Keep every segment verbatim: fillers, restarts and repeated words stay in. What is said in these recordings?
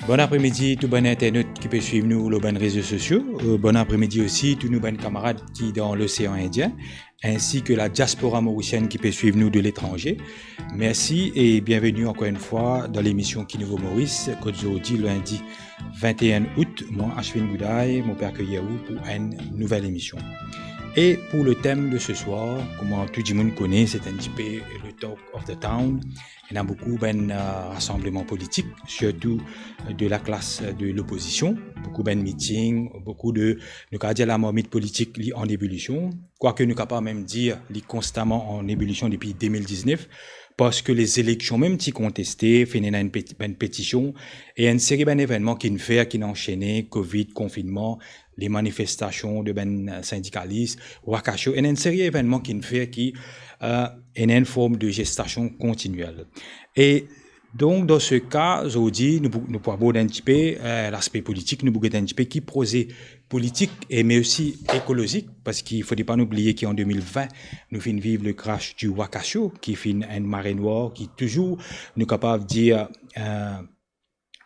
Bon apremidi tou bann internot ki pe swiv nou lor bann rezo sosio. Euh, bon apremidi osi tou nou bann kamarad ki dan Losean Indien, ainsi que la diaspora mauricienne ki pe swiv nou de letranze. Mersi e bienveni ankor enn fwa dan lemision Ki Nouvo Moris, kot zordi lindi vinte et un out, mwa Ashwin Goudaye, mo pe akeyir ou pou enn nouvel emision. E pou le tem de se swar, kouma tou dimoun kone, se enn tipe le talk of the town. Ena boukou bann, euh, rasanbleman politik, sirtou de laklas de lopozision, boukou bann miting, boukou de, nou kapav dir, lamarmit politik li an ebilision, kwake nou kapav mem dir li konstaman an ebilision depi de mil diznef, parski lezileksion mem ti konteste, finn ena enn peti-, bann petision, e enn seri bann evennman ki'nn fer, ki'nn ansene, covid, konfinnman, lemanifestasion de bann, euh, sindikalis, Wakasho, ena enn seri evennman ki'nn fer ki, euh, ena enn form de gestasion kontiniel. E donk, dan se ka, zordi, nou pou, nou pou abord enn tipe, euh, laspe politik, nou pou get enn tipe ki proze politik e me osi ekolozik, parski fode pa nou bliye ki an de mil vin, nou finn viv le crash du Wakasho, ki finn enn mare nwar, ki touzour, nou kapav dir, euh,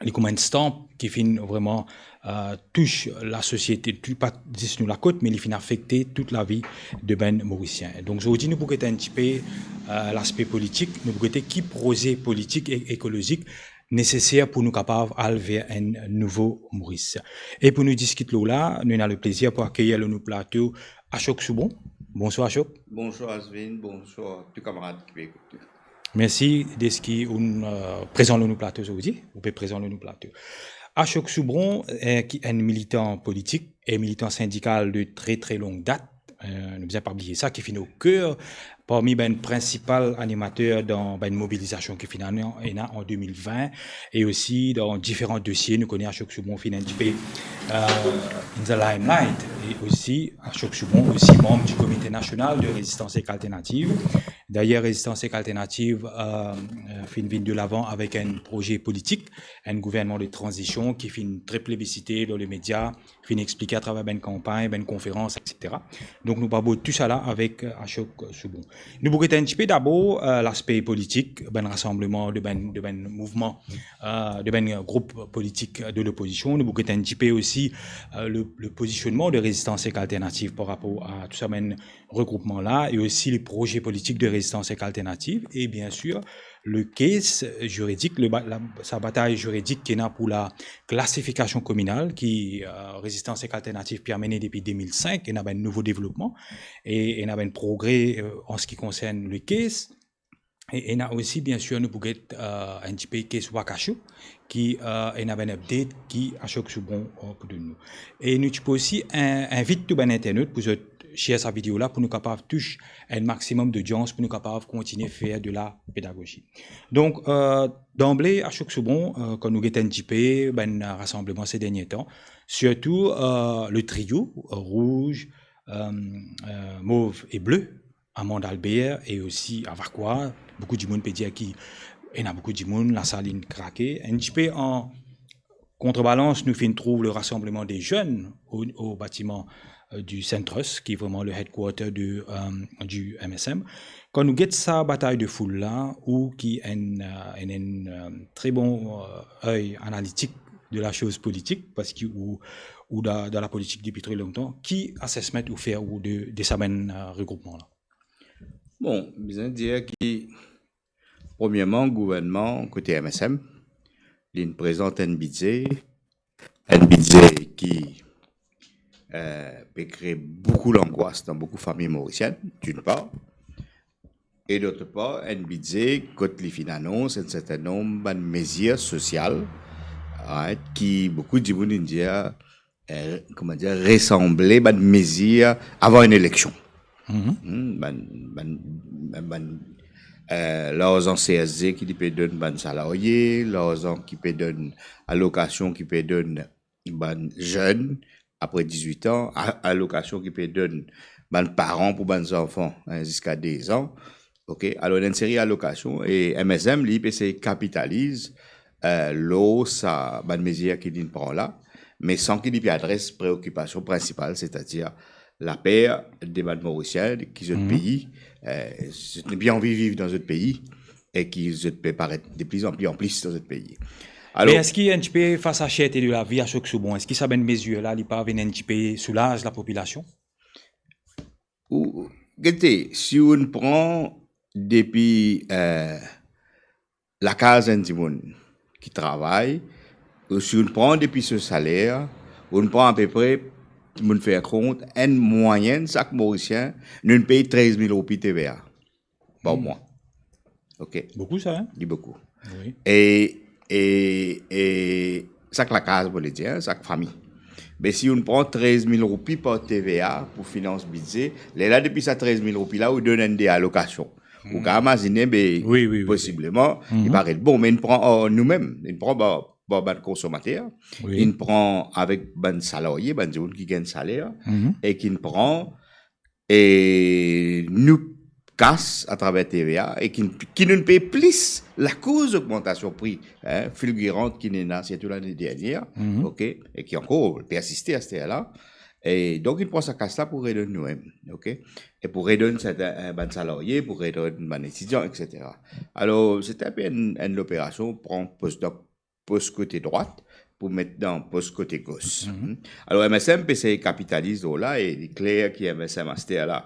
li kouma enn stanp ki finn vreman, euh, tous lasosiete, tou, pa zis nou lakot, me li finn afekte tou lavi de bann Morisien. Donk, zordi, nou pou gete enn tipe, euh, laspe politik, nou pou gete ki proze politik e ekolozik neseser pou nou kapav al ver enn nouvo Moris. E pou nou diskit lor la, nou ena leplezir pou akeyir lor nou plato Ashok Soubron. Bonswar, Ashok. Bonswar, Ashwin. Bonswar tou kamarad ki pe ekout nou. Mersi deski ou'nn, euh, prezan lor nou plato zordi, ou pe prezan lor nou plato. Ashok Soubron, euh, ki enn militan politik e militan sindikal de tre, tre long dat, euh, nou bizin pa bliye sa, ki finn oker parmi bann prinsipal animater dan bann mobilizasion ki finn ena, ena an de mil vin, e osi dan diferan dosie. Nou kone Ashok Soubron finn enn tipe, euh, in the limelight, e osi Ashok Soubron osi manm di Komite Nasional de Rezistans Ek Alternativ. Dayer, Rezistans Ek Alternativ, euh, euh, finn vinn de lavan avek enn proze politik, enn gouvernman de tranzision ki finn tre plebisite dan lemedia, finn explike atraver bann kanpagn, bann konferans, et cetera. Donk, nou pou abord tou sala avek, euh, Ashok Soubron. Nou pou get enn tipe dabor, euh, laspe politik, bann rasanbleman de bann, de bann mouvman, euh, de bann group politik de lopozision. Nou pou get enn tipe osi, euh, le, le pozisionnman de Rezistans Ek Alternativ par rapor a tou sa bann regroupman la e osi le proze politik de Rezistans Ek Alternativ e, biensir, le case juridik, le ba-, la, sa batay juridik ki ena pou la klasifikasion kominal ki, euh, Rezistans Ek Alternativ pe amene depi de mil sink, ena bann nouvo devlopman e ena bann progre, euh, an se ki konsern le case. E ena osi, biensir, nou pou get, euh, enn tipe case Wakasho, ki, euh, ena bann update ki Ashok Soubron, euh, pou donn nou. E nou ti pou osi in-, invit tou bann internot pou zot share sa video la, pou nou kapav tous enn maximum dodians, pou nou kapav kontigne fer de la pedagozi. Donk, euh, danble, Ashok Soubron, euh, kan nou get enn tipe bann rasanbleman se dernie tan, sirtou, euh, le trio, euh, rouz, euh, euh, mov e ble, Amande Albert e osi Avakwa, boukou dimoun pe dir ki ena boukou dimoun, lasal inn krake. Enn tipe an kontrebalans, nou finn trouv le rasanbleman de zenn o, o batiman, euh, du Centrus, ki vreman le headquarter de, euh, du M S M. Kan nou get sa batay de foul la, ou ki enn, euh, enn, enn, euh, tre bon, euh, ey analitik de la soz politik, parski ou, ou dan, dan lapolitik depi tre lontan, ki assessment ou fer ou de, de sa bann, euh, regroupman la? Bon, bizin dir ki, premierman, gouvernman kote M S M, li'nn prezant enn bidze, enn bidze ki, euh, pe kre boukou langwas dan boukou fami morisienn, d'une part, e d'autre part, enn bidze kot li finn anons enn serten nonm bann mezir sosial, right, ki boukou dimoun inn dir, euh, kouma dir, resanble bann mezir avan enn eleksion. Mhm. Hmm, bann, bann, bann, bann, euh, larzan C S G ki li pe donn bann salarie, larzan ki pe donn, alokasion ki pe donn bann zenn apre dizwit an, a-, alokasion ki pe donn bann paran pou bann zanfan, hein, ziska de zan. Ok, alor, enn seri alokasion, e M S M, li, pe sey kapitaliz, euh, lor sa bann mezir ki li'nn pran la, me san ki li pe adres preokipasion prinsipal, setadir laper de bann Morisien ki zot, mhm, pei, euh, zot nepli anvi viv dan zot pei, e ki zot pe paret de pli an pli an plis dan zot pei. Alor, me eski enn tipe fas a cherte de lavi, a so ki sou bon, eski sa bann mezir la, li pa vinn enn tipe soulaz lapopilasion? Ou, gete, si ou pran depi, eh, lakaz enn dimoun ki travay, ou si ou pran depi so saler, ou pran apepre, dimoun fer kont, enn mwayenn, sak Morisien, nou pey trez mil roupi T V A par mwa. Ok. Boukou sa, hein? Li boukou. Wi. E, e, e sak lakaz, mo le dir, hein, sak fami. Me si ou pran trez mil roupi par T V A pou finans bidze, lerla depi sa trez mil roupi la, ou donn enn de alokasion. Ou kapav imazine, be, wi, wi, wi, posibleman, li pa ret bon, me nou pran ar noumem, nou pran par, par bann konsomater, wi, nou pran avek bann salarie, bann dimoun ki gagn saler, e ki pran, e nou kas atraver T V A, e ki, ki nou pey plis lakoz ogmantasion pri, hein, filgiran ki ena, sirtou lane dernier, ok, e ki ankor persiste aster la. E donk, nou pran sa kas la pou redonn noumem, ok? E pou redonn sertin, eh, bann salarie, pou redonn bann etidian, et cetera. Alor, se ti enpe enn, enn loperasion, pran pos dan pos kote drwat, pou met dan pos kote gos. Alor, M S M pe esey kapitaliz lor la, e li kler ki M S M aster la,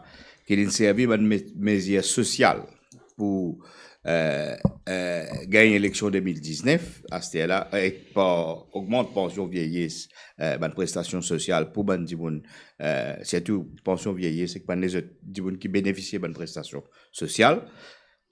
ki li servi bann me-, mezir sosial pou, eh, eh, gagn eleksion de mil diznef, aster la, e par ogmant pansion vieyes, eh, bann prestasion sosial pou bann dimoun, eh, sirtou pansion vieyes ek bann lezot dimoun ki benefisie bann prestasion sosial.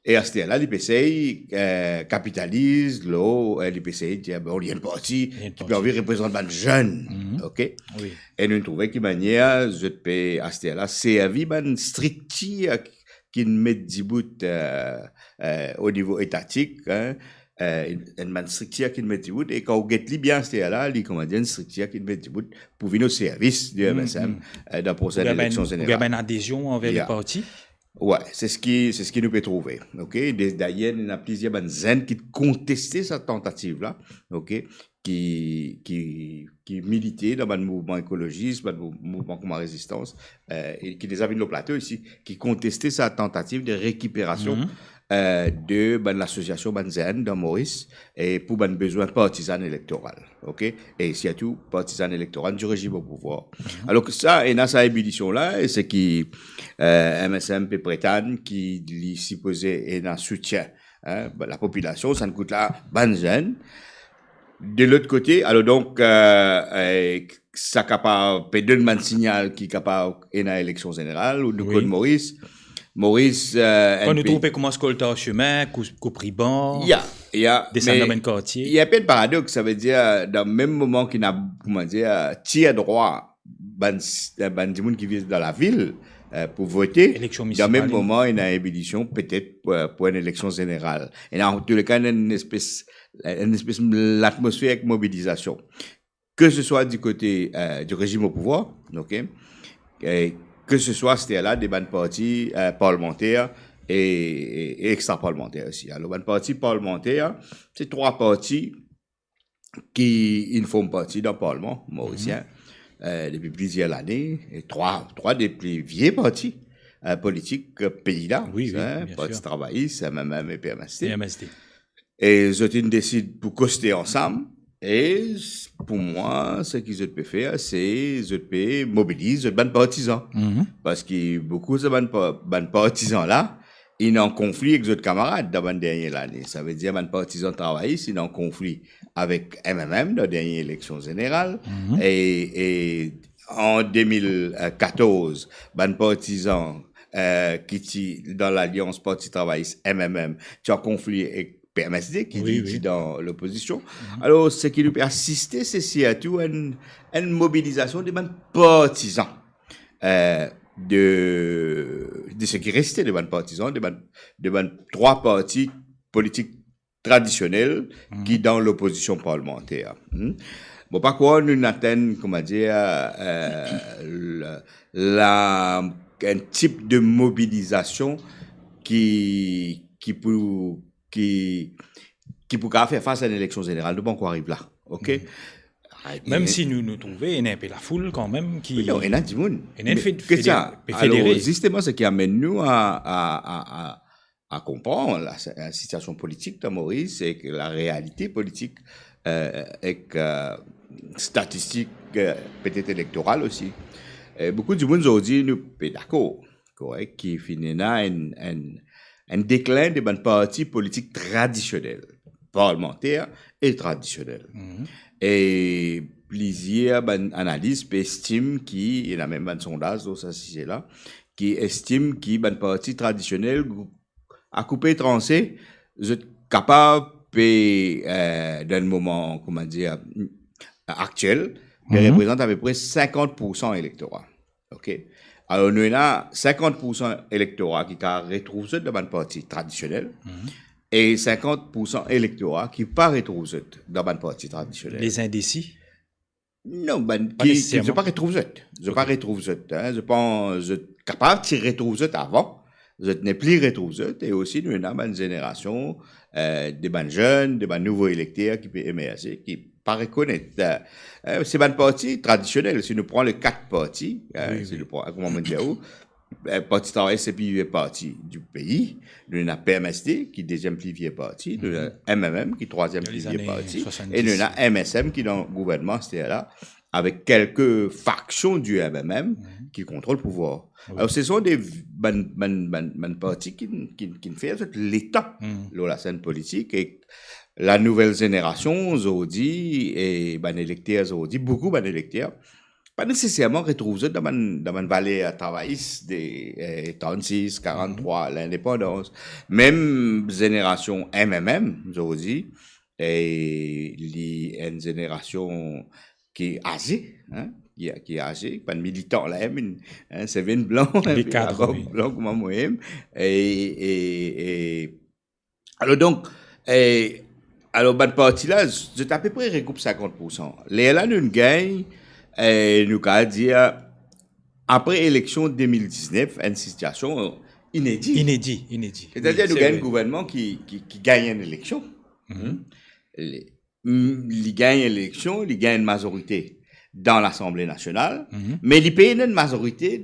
E aster la, li pe esey, eh, kapitaliz lor, eh, li pe esey dir, be, li enn parti ki pe anvi reprezant bann zenn, ok? Wi. E nou trouve ki manier zot pe aster la servi bann striktir ki met dibout, eh, eh, o nivo etatik, hein, eh, enn bann striktir ki met dibout, e kan ou get li bien aster la, li, kouma dir, enn striktir ki met dibout pou vinn o servis de M S M, eh, dan prosin eleksion zeneral. Ou gagn bann adezion anver le parti? Wi, se seki, se seki nou pe trouve, ok? De, dayer, ena plizier bann zenn ki konteste sa tantativ la, ok? Ki, ki, ki milite dan bann mouvman ekolozis, bann mou-, mouvman kouma Rezistans, eh, e ki deza vinn lor plato isi, ki konteste sa tantativ de rekiperasion, eh, de bann lasosiasion bann zenn dan Moris, e pou bann bezwin partizan elektoral, ok? E sirtou partizan elektoral di rezim o pouvwar. Alor ki sa, ena sa ebilision la, e seki, eh, M S M pe pretann ki li sipoze ena soutien, hein, lapopilasion, sa nou kout la, bann zenn. De lot kote, alor donk, eh, eh, sa kapav pe donn bann signal ki kapav ena eleksion zeneral, ou nou konn Moris. Moris, eh, kan nou trouv pe koumans koltar sime, kou-, koup riban, ya, ya, desann dan bann kartie. Li enpe enn paradoks, savedir, dan mem moman ki ena, kouma dir, tir drwa bann s-, bann dimoun ki viv dan lavil, eh, pou vote, eleksion minisipal, dan mem moman, ena ebilision petet pou, pou enn eleksion zeneral. Ena, antouleka, ena enn espes, enn espes latmosfer ek mobilizasion. Ke se swa di kote, eh, di rezim o pouvwar, ok? E ke se swa, aster la, de bann parti, eh, parlmanter e, e, e extra-parlmanter osi. Alor, bann parti parlmanter, se trwa parti ki inn form parti dan parlman morisien, eh, depi plizier lane, e trwa, trwa de pli vie parti, eh, politik, eh, pei la, wi, wi, hein, bien sir. Parti Travayis, M M M e P M S T. P M S T. E zot inn desid pou koste ansam, e s-, pou mwa, seki zot pe fer, se zot pe mobiliz zot bann partizan. Parski boukou sa bann pa-, bann partizan la, inn an konfli ek zot kamarad dan bann dernie lane. Savedir bann partizan travayis inn an konfli avek M M M dan dernie eleksion zeneral. E, e an de mil katorz, bann partizan, eh, ki ti dan lalians Parti Travayis M M M, ti an konfli ek P M S D, ki li ti dan lopozision. Alor, seki nou pe asiste, se sirtou enn, enn mobilizasion de bann partizan, eh, de, de seki reste, de bann partizan, de bann, de bann trwa parti politik tradisionel ki dan lopozision parlmanter. Hmm? Mo pa krwar nou atenn, kouma dir, eh, la, la, enn tip de mobilizasion ki, ki pou, ki, ki pou kapav fer fas a enn eleksion zeneral. Nou pa ankor ariv la, ok? Mem si nou, nou trouve, ena enpe lafoul kanmem ki, wi, non, ena dimoun. Ena enn fed-, federe. Alor, zisteman, seki amenn nou a, a, a, a, a konpran la, la sitiasion politik dan Moris ek la realite politik, eh, ek, eh, statistik, eh, petet elektoral osi. Eh, boukou dimoun zordi nou pe dakor, korek, ki finn ena enn, enn, enn deklin de bann parti politik tradisionel, parlmanter e tradisionel. Mhm. E plizier bann analis pe estim ki, ena mem bann sondaz lor sa size la, ki estim ki bann parti tradisionel, gou-, a koupe transe, zot kapav pe, eh, dan moman, kouma dir, aktiel, pe Mhm. reprezant apepre sinkant poursan elektora. Ok? Alor, nou ena sinkant poursan elektora ki kapav retrouv zot dan bann parti tradisionel, Mhm. e sinkant poursan elektora ki pa retrouv zot dan bann parti tradisionel. Les indécis? Non, bann Pa ki, ki neseserman. zot pa retrouv zot. Zot Ok. pa retrouv zot, hein. Zot pa, zot kapav ti retrouv zot avan. Zot nepli retrouv zot. E osi, nou ena bann zenerasion, eh, de bann zenn, de bann nouvo elekter ki pe emerze, ki pa rekonet. Eh, se bann parti tradisionel. Si nou pran le kat parti, eh, Wi, si wi. nou pran, kouma mo dir ou, eh, Parti Travayer, se pli vie parti di pei. Nou ena P M S D, ki deziem pli vie parti. Nou ena Mhm. M M M, ki trwaziem Dan pli les vie années parti. soixante-dix. E nou ena M S M, ki dan gouvernman, setedir la, avek kelke faksion di M M M Mhm. ki kontrol pouvwar. Wi. Alor, se son de bann, bann, bann, bann parti ki, ki, ki fer zot letan Mhm. lor lasenn politik. E la nouvel zenerasion zordi, e bann elekter zordi, boukou bann elekter, pa neseserman retrouv zot dan bann, dan bann valer travayis de, eh, trannsis, karanntrwa, Mhm. lindepandans. Mem zenerasion M M M, zordi, eh, li enn zenerasion ki aze, hein, ki, ki aze, bann militan la, hein, hein, se bann blan, Li hein, kadre, labarb wi. blan kouma mwa mem, e, e, e, Alor donk, eh, alor bann parti la, zot apepre regroup sinkant poursan. Lerla nou gagn, eh, nou kapav dir, apre eleksion de mil diznef, enn sitiasion inedi. Inedi, inedi. Setedir Wi, nou se gagn vre. gouvernman ki, ki, ki gagn enn eleksion. Mhm. Hmm? Li, mm, li gagn eleksion, li gagn mazorite dan Lasanble Nasional, Mhm. me li pena enn mazorite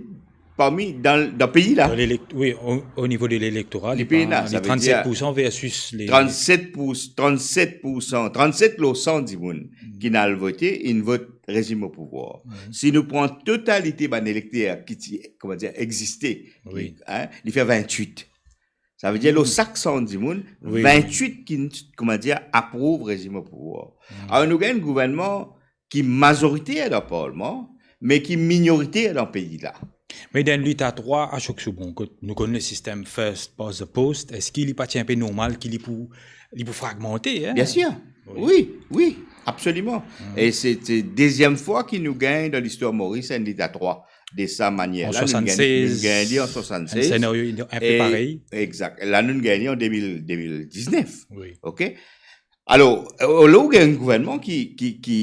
parmi, dan, dan pei la. Dan lelek-, wi, o, o nivo de lelektora, Li li pena, pa, li sa ve dir trannset poursan versus les trannset pour, trannset poursan, trannset lor san dimoun Mhm. ki al vote, inn vot rezim o pouvwar. Mhm. Si nou pran totalite bann elekter ki ti, kouma dir, existe, Wi. ki, hein, li fer vintwit. Sa ve dir, lor Mhm. sak san dimoun, Wi, wi. vintwit ki, kouma dir, aprouv rezim o pouvwar. Mhm. Alor, nou gagn enn gouvernman ki mazoriter dan parlman, me ki minoriter dan pei la. Me dan enn lit a trwa, a sok sou bon kot, nou konn le sistem first past the post, eski li pa ti enpe normal ki li pou, li pou fragmante, hein? Bien sûr. Wi. Wi, wi, absoliman. Mhm. E se, se deziem fwa ki nou gagn dan listwar Moris enn lit a trwa de sa manier la. An swasannsez, Nou gagn, nou gagn li an swasannsez. Enn senario inpe E, parey. Exact. La, nou gagn li an de mil, de mil diznef. Wi. Ok? Alor, eh, la ou gagn enn gouvernman ki, ki, ki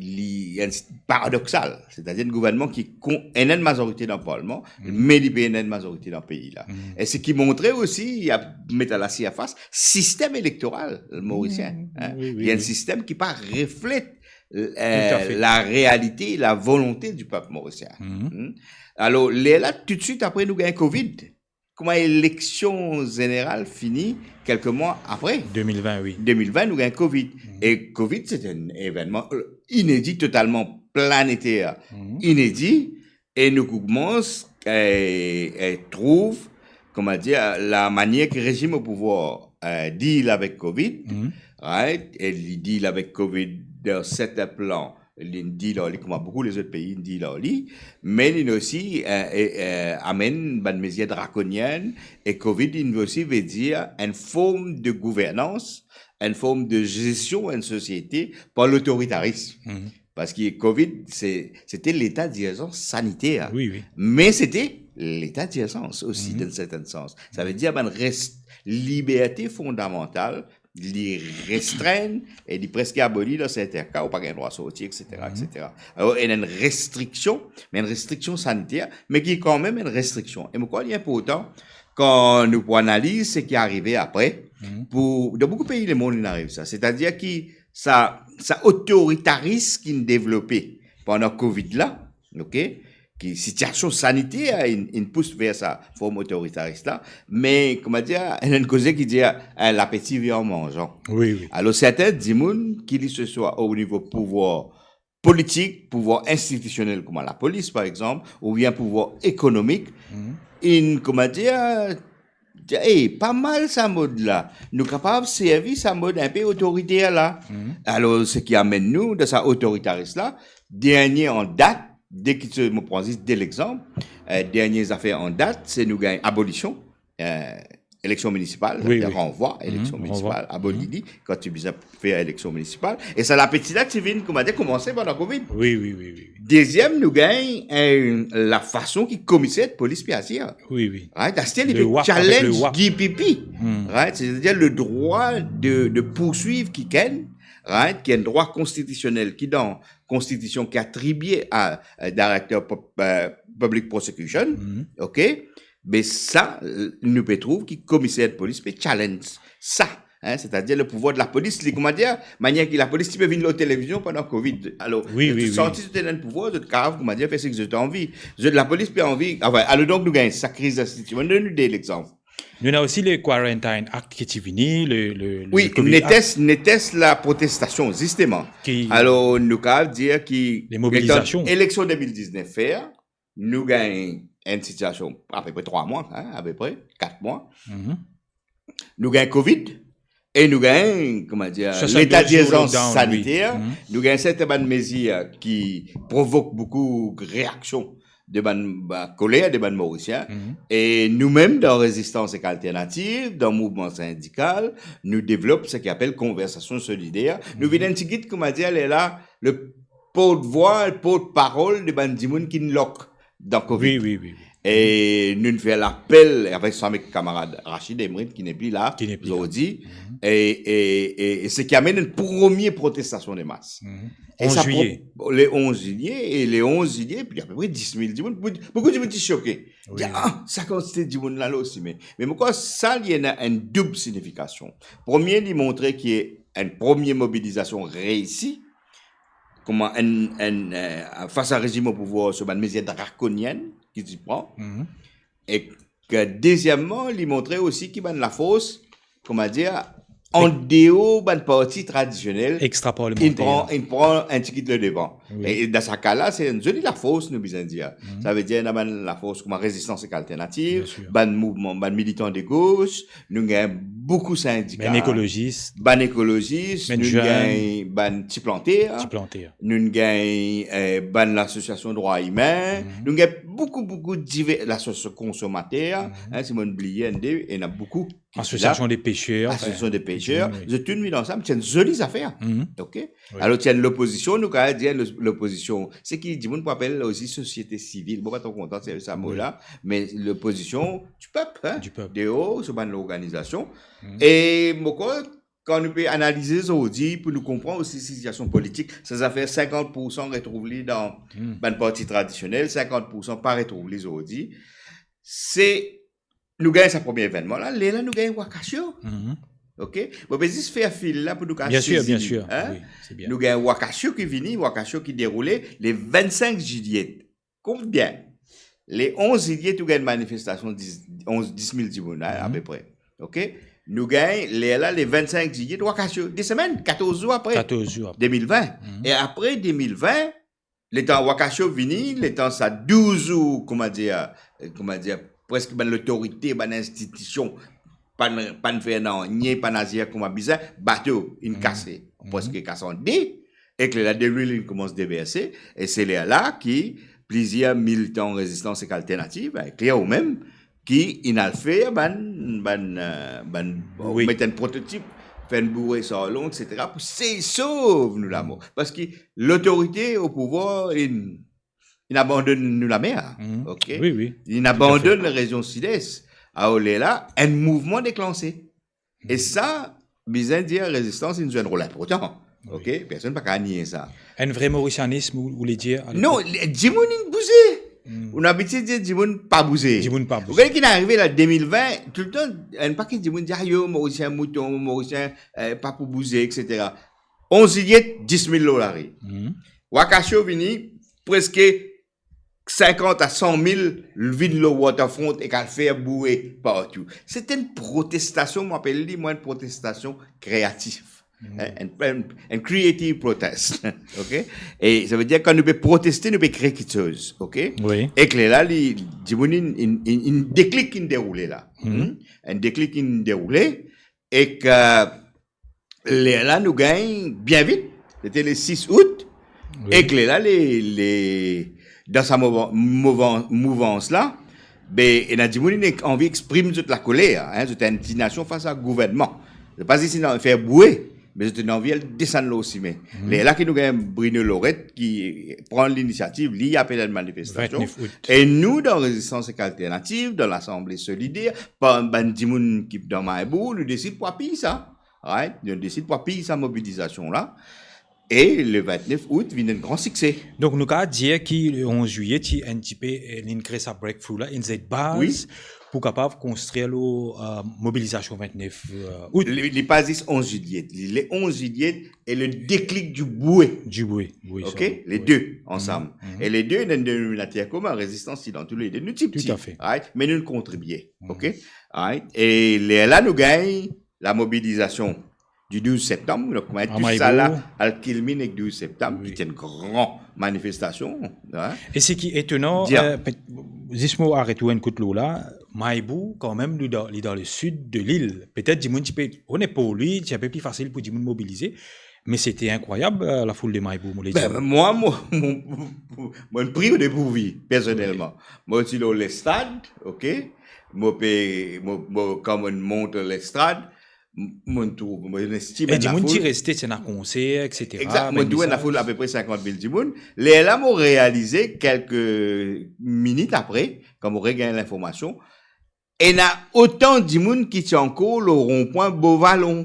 li enn paradoksal, setedir enn gouvernman ki kon-, ena enn mazorite dan parlman, Mhm. me li pena enn mazorite dan pei la. Mhm. E se ki montre osi, li met a la sirfas, sistem elektoral morisien, Mhm. hein. Wi, wi, Li enn wi. sistem ki pa reflet, eh, Toutafe. la realite, la volonte di pep morisien. Mhm. Hmm? Alor, lerla, toutswit apre, nou gagn Covid. Kouma eleksion zeneral fini, kelke mwa apre. De mil vin, wi. De mil vin, nou gagn Covid. Mhm. E Covid, se enn evennman, eh, inedi, totalman planeter, Mhm. inedi. E nou koumans, eh, eh, trouv, kouma dir, la manier ki rezim o pouvwar, eh, deal avek Covid, Mhm. right? E li deal avek Covid dan serten plan, li deal ar li kouma boukou lezot pei deal ar li, me li osi, eh, eh, eh, amenn bann mezir drakonienn, e Covid li osi ve dir enn form de gouvernans, enn form de zestion enn sosiete par lotoritarism. Mhm. Parski Covid, se, se te leta dirzans saniter. Wi, wi. Me se te leta dirzans osi, Mhm. dan serten sans. Sa ve dir bann res-, liberte fondamantal, li restrenn e li preske aboli dan serten ka, ou pa gagn drwa sorti, et cetera, Mhm. et cetera. Alor, ena enn restriksion, me enn restriksion saniter, me ki kanmem enn restriksion. E mo krwar li inportan, kan nou pou analiz seki arive apre, Mhm. pou, dan boukou pei lemond, li ariv sa. Setadir ki sa, sa otoritarism ki devlope pandan Covid la, ok, ki sitiasion saniter inn, inn pous ver sa form otoritaris la, me, koumadir, ena enn koze ki dir, eh, lapeti vinn an manzan. Wi, wi. Alor, sertin dimoun ki li se swa o nivo pouvwar politik, pouvwar institisionel kouma lapolis, par exanp, oubien pouvwar ekonomik, inn, koumadir, dir, "Ey, pa mal sa mod la. Nou kapav servi sa mod inpe otoriter la." Alor, seki amenn nou dan sa otoritaris la, dernie an dat, deki ti, mo pran zis de lexanp, eh, dernie zafer an dat, se nou gagn abolision, eh, eleksion minisipal, wi, wi, ranvwa eleksion minisipal, aboli li, kan ti bizin fer eleksion minisipal. E sa lapeti la ti vinn, koumadir, koumanse pandan Covid. Wi, wi, wi, wi, wi. Deziem, nou gagn, eh, lafason ki komiser polis pe azir. Wi, wi. Right? Aster li pe challenge Guy Pipi. Right? Setadir le drwa de, de poursuiv kikenn, right? Ki enn drwa konstitisionel, ki dan konstitision ki atribie a, eh, direkter pub-, eh, public prosecution, ok? Me sa, eh, nou pe trouv ki komiser polis pe challenge sa, hein, setadir le pouvwar de lapolis, li, koumadir, manier ki lapolis ti pe vinn lor televizion pandan Covid. Alor, wi, wi, wi, santi zot ena enn pouvwar, zot kapav, koumadir, fer seki zot anvi. Zot, lapolis pe anvi, anfin, alor donk nou gagn sa kriz institisionel. Mo donn nou de lexanp. Nou ena osi le Quarantine Act ki ti vini, le, le, le, wi, le Covid Act. Netes, netes laprotestasion, zisteman. Ki... Alor, nou kapav dir ki, le mobilizasion, letan eleksion de mil diznef fer, nou gagn enn sitiasion apepre trwa mwa, hein, apepre kat mwa. Nou gagn Covid e nou gagn, koumadir, swasann-de zour leta dirzans lockdown, wi, saniter. Nou gagn sertin bann mezir ki provok boukou reaksion de bann, ba, koler de bann Morisien. E nou mem, dan Rezistans Ek Alternativ, dan mouvman sindikal, nou devlop seki apel konversasion solider. Nou vinn enn tigit, koumadir, lerla, le portvwa, portparol de bann dimoun ki'nn lok dan Covid. Wi, wi, wi, wi. E nou fer lapel avek sa, avek kamarad Rachid Emrit, ki nepli la, ki nepli la, zordi. E, e, e, e seki amenn enn premie protestasion de mas. E onz zilye. Le onz zilye, e le onz zilye, pi apepre dis mil dimoun. Boukou, boukou dimoun ti soke. Wi. Dir, "Ah, sa kantite dimoun la la osi." Me, me mo krwar sa, li ena enn doub signifikasion. Premie, li montre ki enn premie mobilizasion reisi, kouma enn, enn, eh, fas a rezim o pouvwar, so bann mezir drakonienn ki ti pran. Ek deziemman, li montre osi ki bann lafors, koumadir, andeor bann parti tradisionel, ekstraparlamenter, inn pran, inn pran enn tigit ledevan. Wi. E, e dan sa ka la, se enn zoli lafors, nou bizin dir. Savedir, ena bann lafors kouma Rezistans Ek Alternativ, bien sir, bann mouvman, bann militan de gos, nou gagn boukou sindika. Bann ekolozis. Bann ekolozis, bann zenn, nou gagn bann ti planter. Ti planter. Nou gagn, eh, bann lasosiasion drwa imin. Nou gagn boukou, boukou diver, lasosiasion konsomater, hein, si mo'nn bliye enn de, ena boukou ki ti la. Asosiasion de peser, anfin. Asosiasion de peser. Wi. Zot tou vinn ansam, se enn zoli zafer. Ok? Wi. Alor, ti enn lopozision, nou kapav dir lo-, lopozision, seki dimoun pou apel osi sosiete sivil. Mo pa tro kontan sa mo la, me lopozision di pep, hein? Di pep. Deor, so bann lorganizasion. E mo krwar, kan nou pe analize zordi, pou nou konpran osi sitiasion politik, sa zafer sinkant poursan retrouv li dan bann parti tradisionel, sinkant poursan pa retrouv li zordi. Se, nou gagn sa premie evennman la, lerla nou gagn Wakasio. Ok? Mo pe zis fer fil la pou nou kapav sezi li, hein? Bien sir, bien sir. Wi, se bien. Nou gagn Wakasio ki vini, Wakasio ki deroule le vennsink zilye. Kout bien. Le onz zilye, nou gagn manifestasion dis, onz, dis mil dimoun, hein, apepre. Ok? Nou gagn, lerla, le vennsink zilye, Wakasio. De semenn, katorz zour apre. Katorz zour apre. De mil vin. E apre de mil vin, letan Wakasio vini, letan sa douz zour, koumadir, eh, koumadir, preske bann lotorite, bann institision, pa'nn, pa'nn fer nanye, pa'nn azir kouma bizin, bato inn kase. Preske kas an de, ek lerla delwil inn koumans deverse, e se lerla ki plizier militan Rezistans Ek Alternativ, inkli ou mem, ki inn al fer bann, bann, eh, bann, wi, met enn prototip, fer enn boure salon, et cetera, pou sey sov nou lamor. Parski lotorite o pouvwar inn, inn abandonn nou lamer, ok? Wi, wi. Inn abandonn rezion Sides. Alor lerla, enn mouvman deklanse. E sa, bizin dir, rezistans inn zwe enn rol inportan. Wi. Ok? Personn pa kapav nie sa. Enn vre morisianism, ou, ou le dir, alepok? Non, le, dimoun inn bouze. Ou abitie dir dimoun pa bouze. Dimoun pa bouze. Ou gete ki inn arive la, de mil vin, toultan, enn pakete dimoun dir, "Ayo, Morisien mouton, Morisien, eh, pa pou bouze, et cetera." Onz zilye, dis mil lor lari. Wakasio vini, preske sinkant a san mil vinn lor waterfront ek al fer boue partou. Se enn protestasion, mo apel li, mwa, enn protestasion kreatif. Hein, enn, enn, enn creative protest. Ok? E sa ve dir, kan nou pe proteste, nou pe kree kiksoz. Ok? Wi. Ek lerla, li, dimoun, enn, enn, enn, enn deklik inn deroule la. Hmm? Enn deklik inn deroule. Ek, euh, lerla nou gagn bien vit, sete le sis out, wi, ek lerla, le, le, dan sa mouvan-, mouvan-, mouvans la, be, ena dimoun inn anvi exprim zot lakoler, hein, zot indignasion fas a gouvernman. Zot pa zis inn anvi fer boue, me zot inn anvi al desann lor sime. Hmm. Lerla ki nou gagn Bruno Lorette ki pran linisiativ, li apel enn manifestasion. Vintnef out. E nou, dan Rezistans ek Alternativ, dan Lasanble Solider, pa-, bann dimoun ki dan Maybou, nou desid pou apiy sa. Right? Nou desid pou apiy sa mobilizasion la. E le vintnef out vinn enn gran sikse. Donk, nou kapav dir ki le onz zilye ti enn tipe, eh, linn kre sa breakthrough la, inn zet baz, wi, pou kapav konstrir lor, euh, mobilizasion vintnef, euh, out. Li, li pa zis onz zilye, li le onz zilye e le deklik di boue. Di boue, wi, ok? Sa, le, wi, de ansam. Mhm. E le de, ena enn denominater komin, rezistans, dan tou le de, nou ti pti. Toutafe. Right? Me nou kontribie, mhm, ok? Right? E lerla nou gagn lamobilizasion di douz septam, donk, kouma tou sa la, Maybou, al kilminn ek douz septam, wi, ki ti enn gran manifestasion, hein. E seki etonan, euh, pe-, zis mo aret ou enn kout lor la, Maybou, kanmem, li dan, li dan le sid de lil. Petet dimoun ti pe, on est pour lui, ti enpe pli fasil pou dimoun mobilize, me sete inkrwayab, euh, lafoul de Maybou, mo le dir. Ben, mwa, mo, mo, mo, mo pri o depourvi, personelman. Wi. Mo ti lor lestrad, ok? Mo pe, mo, mo, kan mo mont lestrad, M-, mo trouv, mo estim... E dimoun ti reste, ti ena konser, et cetera. Exact. Mo trouv enn lafoul apepre sinkant mil dimoun. Lerla mo realize kelke minit apre, kan mo regagn linformasion, ena otan dimoun ki ti ankor lor ronpwin Beau Vallon,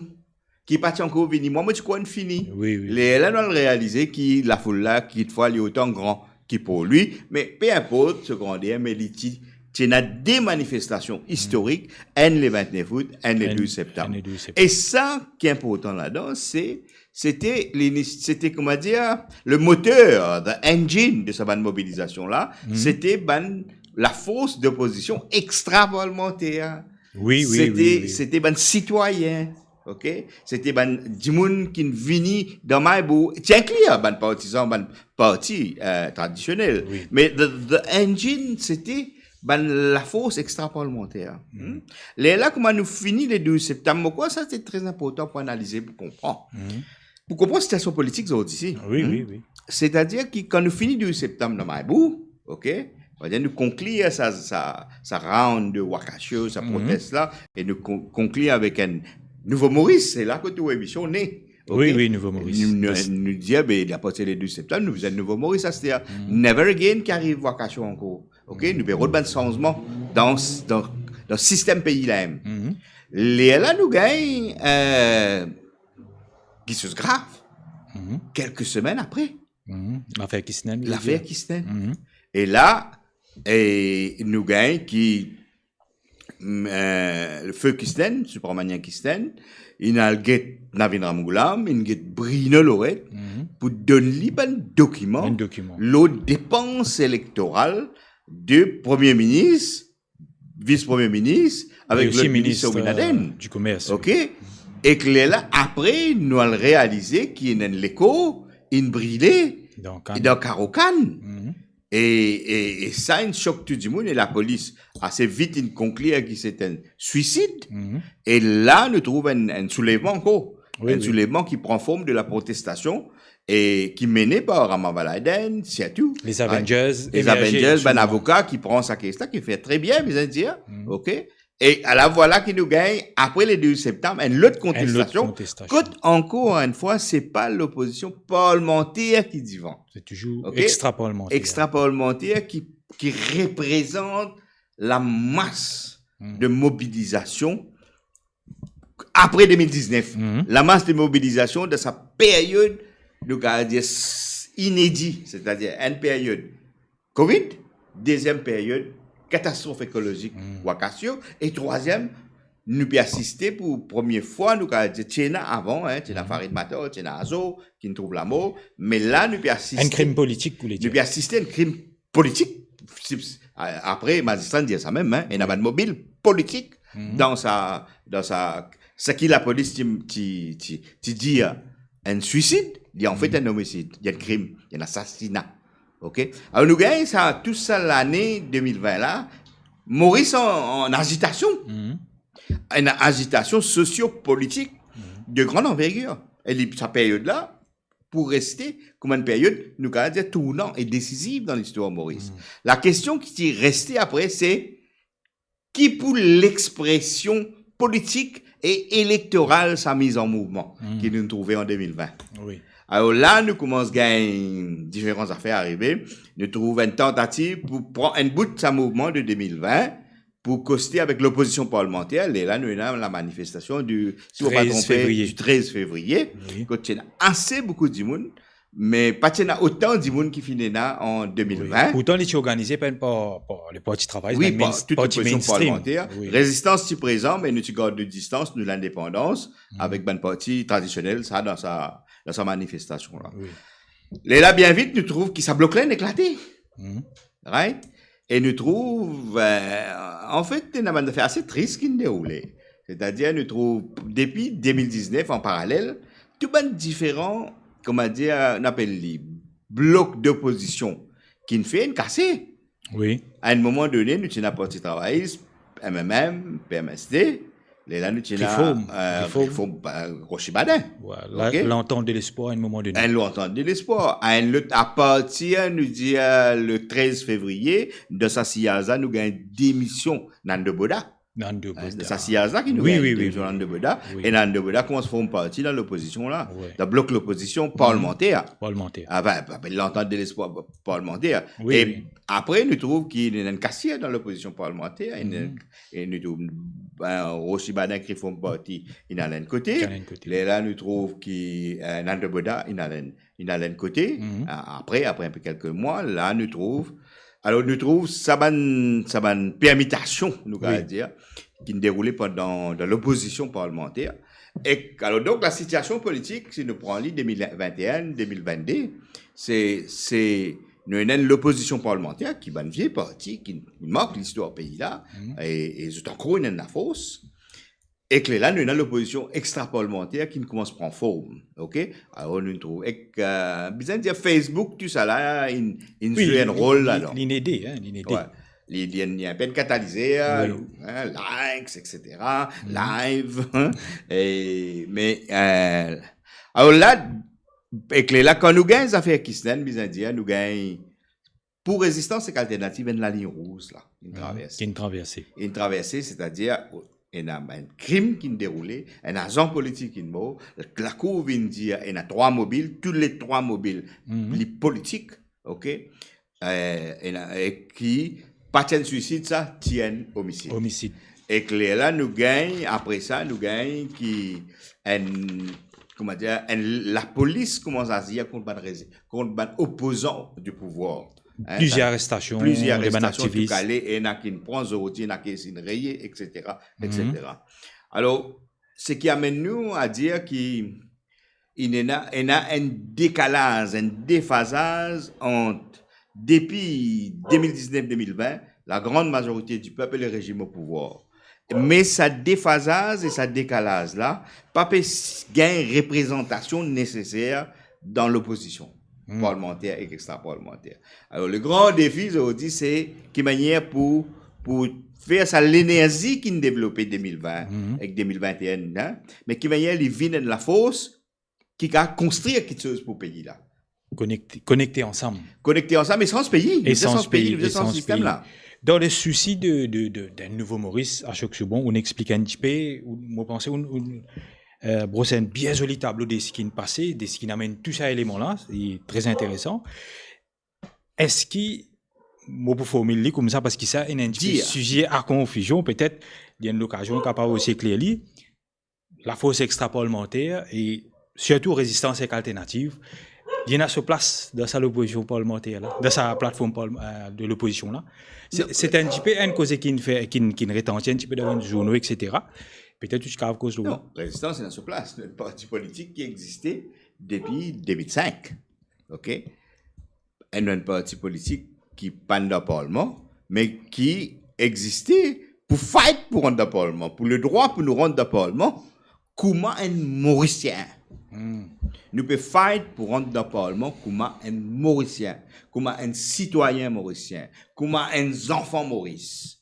ki pa ti ankor vini. Mwa, mo ti krwar fini. Wi, wi. Lerla nou al realize ki lafoul la, kitfwa, li otan gran ki pour lui, me pe inport so grander, me li ti, ti ena de manifestasion istorik, enn le vintnef out, enn le douz septam. Enn le douz septam. E sa ki inportan ladan, se, sete linis-, sete, kouma dir, le moter, the engine de sa bann mobilizasion la, sete bann lafors dopozision extraparlamanter. Wi, wi, wi, wi. Sete, sete bann sitwayin. Ok? Sete bann dimoun ki vini dan Maybou, ti inkli bann partizan, bann parti, euh, tradisionel. Wi. Me the, the engine, sete bann lafors extraparlamanter. Hmm? Lerla, kouma nou fini le douz septam, mo krwar sa se tre inportan pou analize, pou konpran. Hmm. Pou konpran sitiasion politik zordi isi. Wi, wi, wi. Setadir ki kan nou fini douz septam dan Maybou, ok, setadir nou konklir sa, sa, sa round de Wakasio, sa protest la, e nou kon-, konklir avek enn Nouvo Moris, se la kot tou emision ne. Ok? Wi, wi, Nouvo Moris. Nou, nou, nou dir, be, apartir le douz septam, nou bizin Nouvo Moris, aster. Never again ki ariv Wakasio ankor. Ok? Nou pe rod bann sanzman dan, dan, dan sistem pei la mem. Lerla nou gagn, euh, kiksoz grav. Kelke semenn apre. Lafer Kistnel, ou ve dir? Lafer Kistnel. E la, e nou gagn ki, mm, euh, le feu Kistnel, Subramanian Kistnel, inn al get Navin Ramgoolam, inn get Bruno Lorette, pou donn li bann dokiman, bann dokiman, lor depans elektoral de Premie Minis, Vis Premie Minis, avek lot minis, euh, Somin Adel. Di komers, wi. Ok? Ek lerla, apre, nou al realize ki ena enn lekor inn brile dan Kann, dan Karo Kann. E, e, e sa inn sok tou dimoun, e lapolis ase vit inn konklir ki se enn swisid. E la, nou trouv enn, enn soulevman ankor. Wi, wi. Enn soulevman ki pran form de laprotestasion e ki mene par Rama Baladen, sirtou. Les Avengers, les Avengers, bann avoka ki pran sa kes la, ki fer tre bien, bizin dir, ok? E ala vwala ki nou gagn, apre le douz septam, enn lot kontestasion, kot, ankor enn fwa, se pa lopozision parlamanter ki divan. Se touzour, ok, extraparlamanter. Extraparlamanter ki, ki reprezant lamas de mobilizasion apre de mil diznef, lamas de mobilizasion dan sa peryod, nou kapav dir, s-, inedi, setadir enn peryod Covid, deziem peryod katastrof ekolozik Wakasio, e trwaziem, nou pe asiste pou premie fwa, nou kapav dir, ti ena avan, hein, ti ena Farid Matar, ti ena Azor, ki'nn trouv lamor, me la, nou pe asiste... Enn krim politik, ou le dir. Nou pe asiste enn krim politik, si, a-, apre, mazistra dir sa mem, hein, ena bann mobil politik dan sa, dan sa, seki lapolis ti, ti, ti, ti dir enn swisid, li anfet enn omisid, li enn krim, li enn asasina. Ok? Alor, nou gagn sa, tou sa lane de mil vin la, Moris an, an azitasion. Enn azitasion sosio-politik de grande envergure. E li, sa period la, pou reste kouma enn period, nou kapav dir, tournan e desiziv dan listwar Moris. Lakestion ki ti reste apre, se ki pou lexpresion politik e elektoral sa miz an mouvman ki nou trouve an de mil vin. Wi. Alor la, nou koumans gagn diferan zafer arive. Nou trouv enn tantativ pou pran enn bout sa mouvman de de mil vin pou koste avek lopozision parlimanter. Lerla nou ena lamanifestasion di, si mo pa trez fevriye. Di trez fevriye, wi, kot ti ena ase boukou dimoun, me pa ti ena otan dimoun ki finn ena an de mil vin. Wi. Pourtan, li ti organize par, par, par le Parti Travayis, wi, bann par main-, tou parti lopozision mainstream. Parlimanter. Wi. Rezistans ti prezan, me nou ti gard nou distans, nou lindepandans, avek bann parti tradisionel, sa, dan sa, dan sa manifestasion la. Wi. Lerla, bien vit, nou trouv ki sa blok la inn eklate. Right? E nou trouv, eh, anfet, ena bann zafer ase tris ki'nn deroule. Setadir, nou trouv, depi de mil diznef, an paralel, tou bann diferan, kouma dir, nou apel li, blok dopozision ki'nn fer, inn kase. Wi. A enn moman done, nou ti ena Parti Travayis, M M M, P M S D, lerla nou ti ena, Reform, eh, Reform. Reform, eh, Roche Badin. Wi, la, ok? L'Entente de l'Espoir, a enn moman done. Enn L'Entente de l'Espoir. A enn lot, apartir, nou dir, eh, le trez fevriye, dan sa siyaz la, nou gagn demision Nando Boda. Nando Boda. Eh, dan sa siyaz la ki nou gagn demision Nando Boda. Wi, wi, wi. E Nando Boda koumans form parti dan lopozision la. Wi. Dan blok lopozision parlimanter. Parlimanter. Ah, ben, ben, L'Entente de l'Espoir parlimanter. Wi, wi. E apre, nou trouv ki ena enn kasier dan lopozision parlimanter, ena enn E nou trouv, ben, Roche Badin ki form parti, inn al enn kote. Inn al enn kote. Lerla nou trouv ki, eh, Nando Boda, inn al enn, inn al enn kote. Mhm. A-, apre, apre enpe kelke mwa, la nou trouv, alor nou trouv sa bann, sa bann permitasion, nou kapav dir, ki'nn deroule pandan, dan lopozision parlimanter. Ek, alor, donk, lasitiasion politik, si nou pran li de mil vinteen, de mil vennde, se, se, nou ena enn lopozision parlimanter ki bann vie parti ki, ki mark listwar pei la, e, e zot ankor ena lafors. Ek lerla, nou ena lopozision extraparlimanter ki'nn koumans pran form, ok? Alor, nou trouv, ek, eh, bizin dir Facebook, tousala, inn, inn zwe enn rol ladan. Wi, li, li, li'nn ede, hein, li'nn ede. Wi. Li, li, li enn, li enn katalizer, hein, likes, et cetera, live, hein, e, me, eh, alor la, ek lerla, kan nou gagn zafer Kisnen, bizin dir, nou gagn, pou Rezistans ek Alternativ, enn laliny rouz la, inn traverse. Ki'nn traverse. Inn traverse, setadir, ena enn krim ki'nn deroule, enn azan politik inn mor, lakour vinn dir, ena trwa mobil, tou le trwa mobil, li politik, ok? Eh, ena, e ki pa ti enn swisid sa, ti enn omisid. Omisid. Ek lerla nou gagn, apre sa, nou gagn ki enn, kouma dir, enn lapolis koumans azir kont bann rezi-, kont bann opozan di pouvwar. Hein, plizier arestasion de bann aktivis. Plizier arestasion, tou kale, ena ki'nn pran zordi, ena ki inn reye, et cetera, et cetera. Alor, seki amenn nou a dir ki inn ena, ena enn dekalaz, enn defazaz ant, depi de mil diznef, de mil vin, la grande majorité du peuple et le régime au pouvoir. Me sa defazaz e sa dekalaz la pa pe s-, gagn reprezantasion neseser dan lopozision parlimanter ek extraparlimanter. Alor, le gran defi zordi, se ki manier pou, pou fer sa lenerzi ki'nn devlope de mil vin ek de mil vinteen, hein, me ki manier li vinn enn lafors ki kapav konstrir kiksoz pou pei la. Konekte, konekte ansam. Konekte ansam e sanz pei. E sanz pei, nou sanz pei, nou sanz sistem la. Dan le sousi de, de, de, d'enn nouvo Moris, Ashok Soubon, ou'nn explik enn tipe, ou, mo panse, ou'nn, ou'nn, eh, bros enn bien zoli tablo de seki inn pase, de seki inn amenn tou sa eleman la, e tre interesan. Eski, mo pou formil li koumsa, parski sa ena enn tipe size a konfizion, petet, li enn lokazion kapav osi ekler li, lafors extraparlimanter e sirtou Rezistans ek Alternativ, li ena so plas dan sa lopozision parlimanter la, dan sa platform parl-, eh, de lopozision la. Se, se enn tipe enn koze ki'nn fer, ki'nn, ki'nn retanti enn tipe dan bann zourno, et cetera. Petet ou ti kapav koz lor. Non, Rezistans ena so plas, enn parti politik ki existe depi de mil sink. Ok? Enn, enn parti politik ki pa'nn dan parlman, me ki existe pou fight pou rant dan parlman, pou ledrwa pou nou rant dan parlman, kouma enn Morisien. Hmm. Nou pe fight pou rant dan parlman kouma enn Morisien, kouma enn sitwayin morisien, kouma enn zanfan Moris.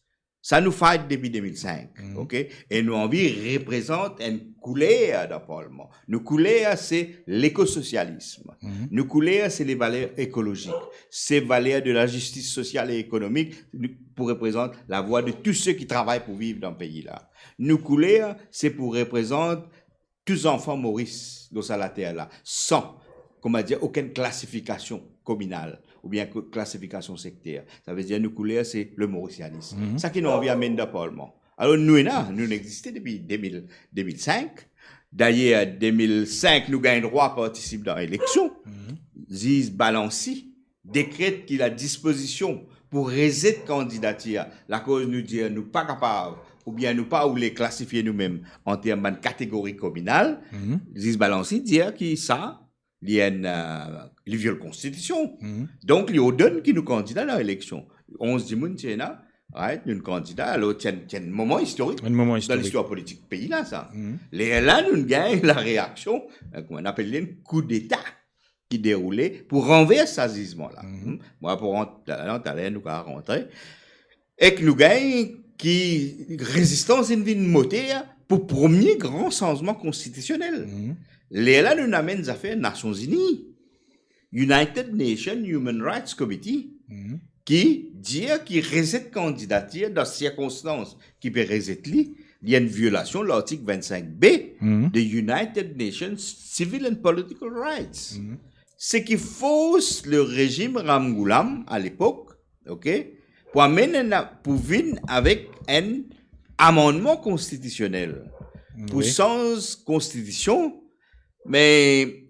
Sa nou fight depi de mil senk, hmm, ok? E nou anvi reprezant enn kouler dan parlman. Nou kouler se lekososialism. Hmm. Nou kouler se le valer ekolozik. Se valer de lazistis sosial e ekonomik pou reprezant lavwa de tou se ki travay pou viv dan pei la. Nou kouler se pou reprezant tou zanfan Moris lor sa later la, san, kouma dir, okenn klasifikasion kominal oubien ko-, klasifikasion sekter. Savedir nou kouler se le morisianism. Mhm. Sa ki nou anvi amenn dan parlman. Alor nou ena, nou existe depi de mil, de mil senk. Dayer, de mil senk, nou gagn drwa partisip dan eleksion. Mhm. Ziz Balancy dekret ki ladispozision pou rezet kandidatir, lakoz nou dir nou pa kapav, oubien nou pa oule klasifie noumem an term bann kategori kominal, mhm, Ziz Balancy dir ki sa, li enn, eh, li viol konstitision. Mhm. Donk, li ordonn ki nou kandida dan eleksion. Onz dimoun ti ena, right, nou kandida, alor ti enn, ti enn moman istorik, enn moman istorik, dan listwar politik pei la, sa. Mhm. Lerla nou gagn lareaksion, eh, kouma nou apel li, enn koudeta ki deroule pou ranvers sa zizman la. Mhm. Hmm? Mwa pou rant ladan, taler nou kapav rantre. Ek nou gagn ki rezistans inn vinn moter pou premie gran sanzman konstitisionel. Mhm. Lerla nou amenn zafer Nasion Zini, United Nations Human Rights Committee, mhm, ki dir ki rezet kandidatir dan sirkonstans ki pe rezet li, li enn violasion lartik vinn-sink B, mhm, de United Nations Civil and Political Rights. Mhm. Seki fors le rezim Ramgoolam alepok, ok, pou amenn enn, pou vinn avek enn amannman konstitisionel, pou, wi, sanz konstitision, me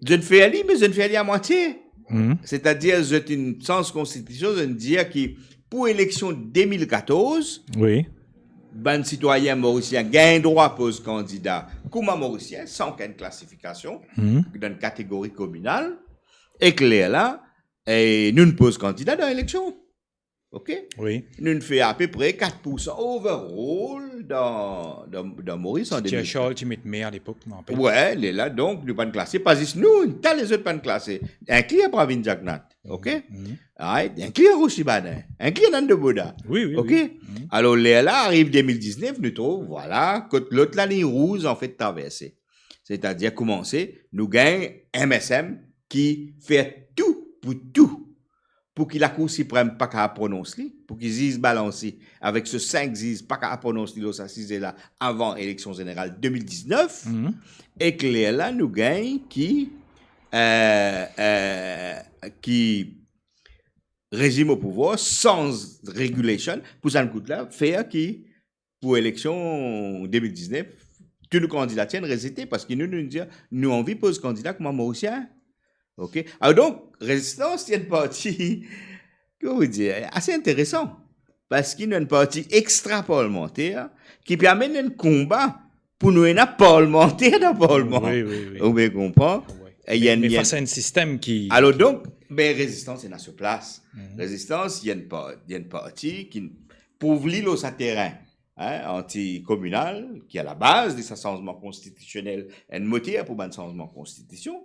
zot inn fer li, me zot inn fer li amwatie. Mhm. Setadir, zot inn sanz konstitision, zot inn dir ki pou eleksion de mil katorz, wi, bann sitwayin morisien gagn drwa poz kandida kouma Morisien, san okenn klasifikasion, mhm, dan kategori kominal, ek lerla, e nou, nou poz kandida dan eleksion. Ok? Wi. Nou, nou fer apepre kat poursan overall dan, dan, dan Moris an de mil. Tirchal ti met mer alepok, mo rapel. Wi, lerla, donk, nou pa'nn klase, pa zis nou, tou lezot pa'nn klase. Inkli Pravin Jagannath, ok? Mhm. Right? Inkli Rosi Badin, inkli Ananda Bodhya. Wi, wi, ok? Wi. Mhm. Alor, lerla, ariv de mil diznef, nou trouv, vwala, kot lot laliny rouz, anfet, traverse. Setadir, koumanse, nou gagn M S M ki fer tou pou tou, pou ki Lakour Siprem pa kapav pronons li, pou ki Ziz Balancy, avek so sink ziz, pa kapav pronons li lor sa size la avan eleksion zeneral de mil diznef, mhm, ek lerla nou gagn ki, eh, eh, ki rezim o pouvwar sanz regulation pou sa nou kout la, fer ki pou eleksion de mil diznef, tou nou kandidatir inn rezete, parski nou, nou dir, nou anvi poz kandida kouma Morisien. Ok? Alor donk, Rezistans, ti enn parti, kouma pou dir, ase interesan. Parski nou enn parti extra-parlemanter, ki pe amenn enn konba pou nou ena parlemanter dan parlman. Wi, wi, wi. Ou bien konpran? Wi. E me, me fas a enn sistem ki... Alor donk, be, Rezistans ena so plas. Mhm. Rezistans, li enn par-, li enn parti ki prouv li lor sa terin, hein, antikominal, ki a labaz de sa sanzman konstitisionel, enn moter pou bann sanzman konstitision,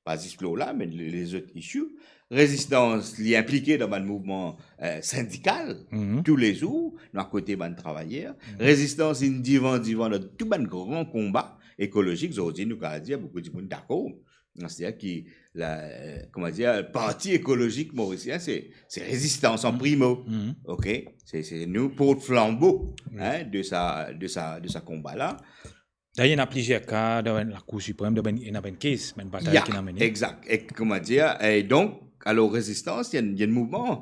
pa zis lor la, me le-, lezot issue. Rezistans, li inplike dan bann mouvman, eh, sindikal, mhm, toulezour, nou akote bann travayer. Mhm. Rezistans, inn divan, divan dan tou bann gran konba ekolozik, zordi, nou kapav dir, boukou dimoun dakor. Setadir ki la, eh, kouma dir, Parti Ekolozik Morisien, se, se Rezistans an, mhm, primo. Mhm. Ok? Se, se nou port flanbo, wi, hein, de sa, de sa, de sa konba la. Dayer, ena plizier ka dan Lakour Siprem, dan bann, ena bann kes, bann batay ki inn amenn. Ya, egzak. E kouma dir, e donk, alor Rezistans, li enn, li enn mouvman.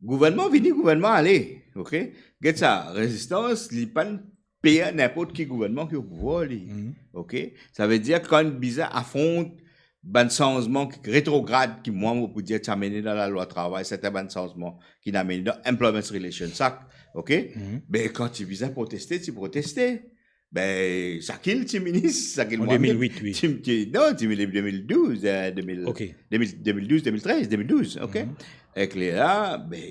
Gouvernman vini, gouvernman ale, ok? Get sa, Rezistans, li pa'nn per ninport ki gouvernman ki o pouvwar li, mhm, ok? Savedir, kan bizin afront bann sanzman ki retrograd, ki mwa, mo pou dir, ti amene dan lalwa travay, sertin bann sanzman ki inn amene dan Employment Relations Act, ok? Mhm. Be, kan ti bizin proteste, ti proteste. Be, Shakil ti minis, Shakil Mohammed. An de mil wit, wi. Ti, ti, non, ti minis de mil douz, eh, de mil, ok, de mil, de mil douz, de mil trez, de mil douz, ok? Mhm. Ek lerla, be,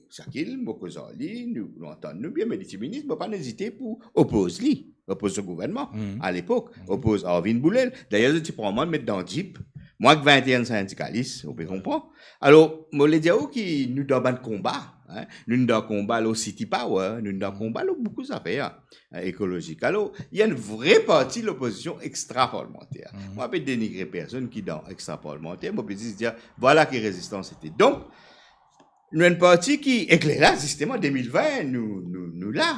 Shakil, mo koz ar li, nou, nou antann nou bien, me li ti minis, mo pa'nn ezite pou opoz li, opoz so gouvernman, alepok, opoz Arvin Boolell. Dayer, zot ti pran mwa, met dan jip, mwa ek vinte-enn sindikalis, ou pe konpran. Alor, mo le dir ou ki nou dan bann konba, hein, nou dan konba lor City Power, nou dan konba lor boukou zafer, hein, ekolozik. Alor, ena enn vre parti lopozision extraparlemanter. Mo pa pe denigre personn ki dan extraparlemanter, mo pe zis dir, vwala ki rezistans ete. Donk, nou enn parti ki, ek lerla, zisteman, de mil vin, nou, nou, nou la.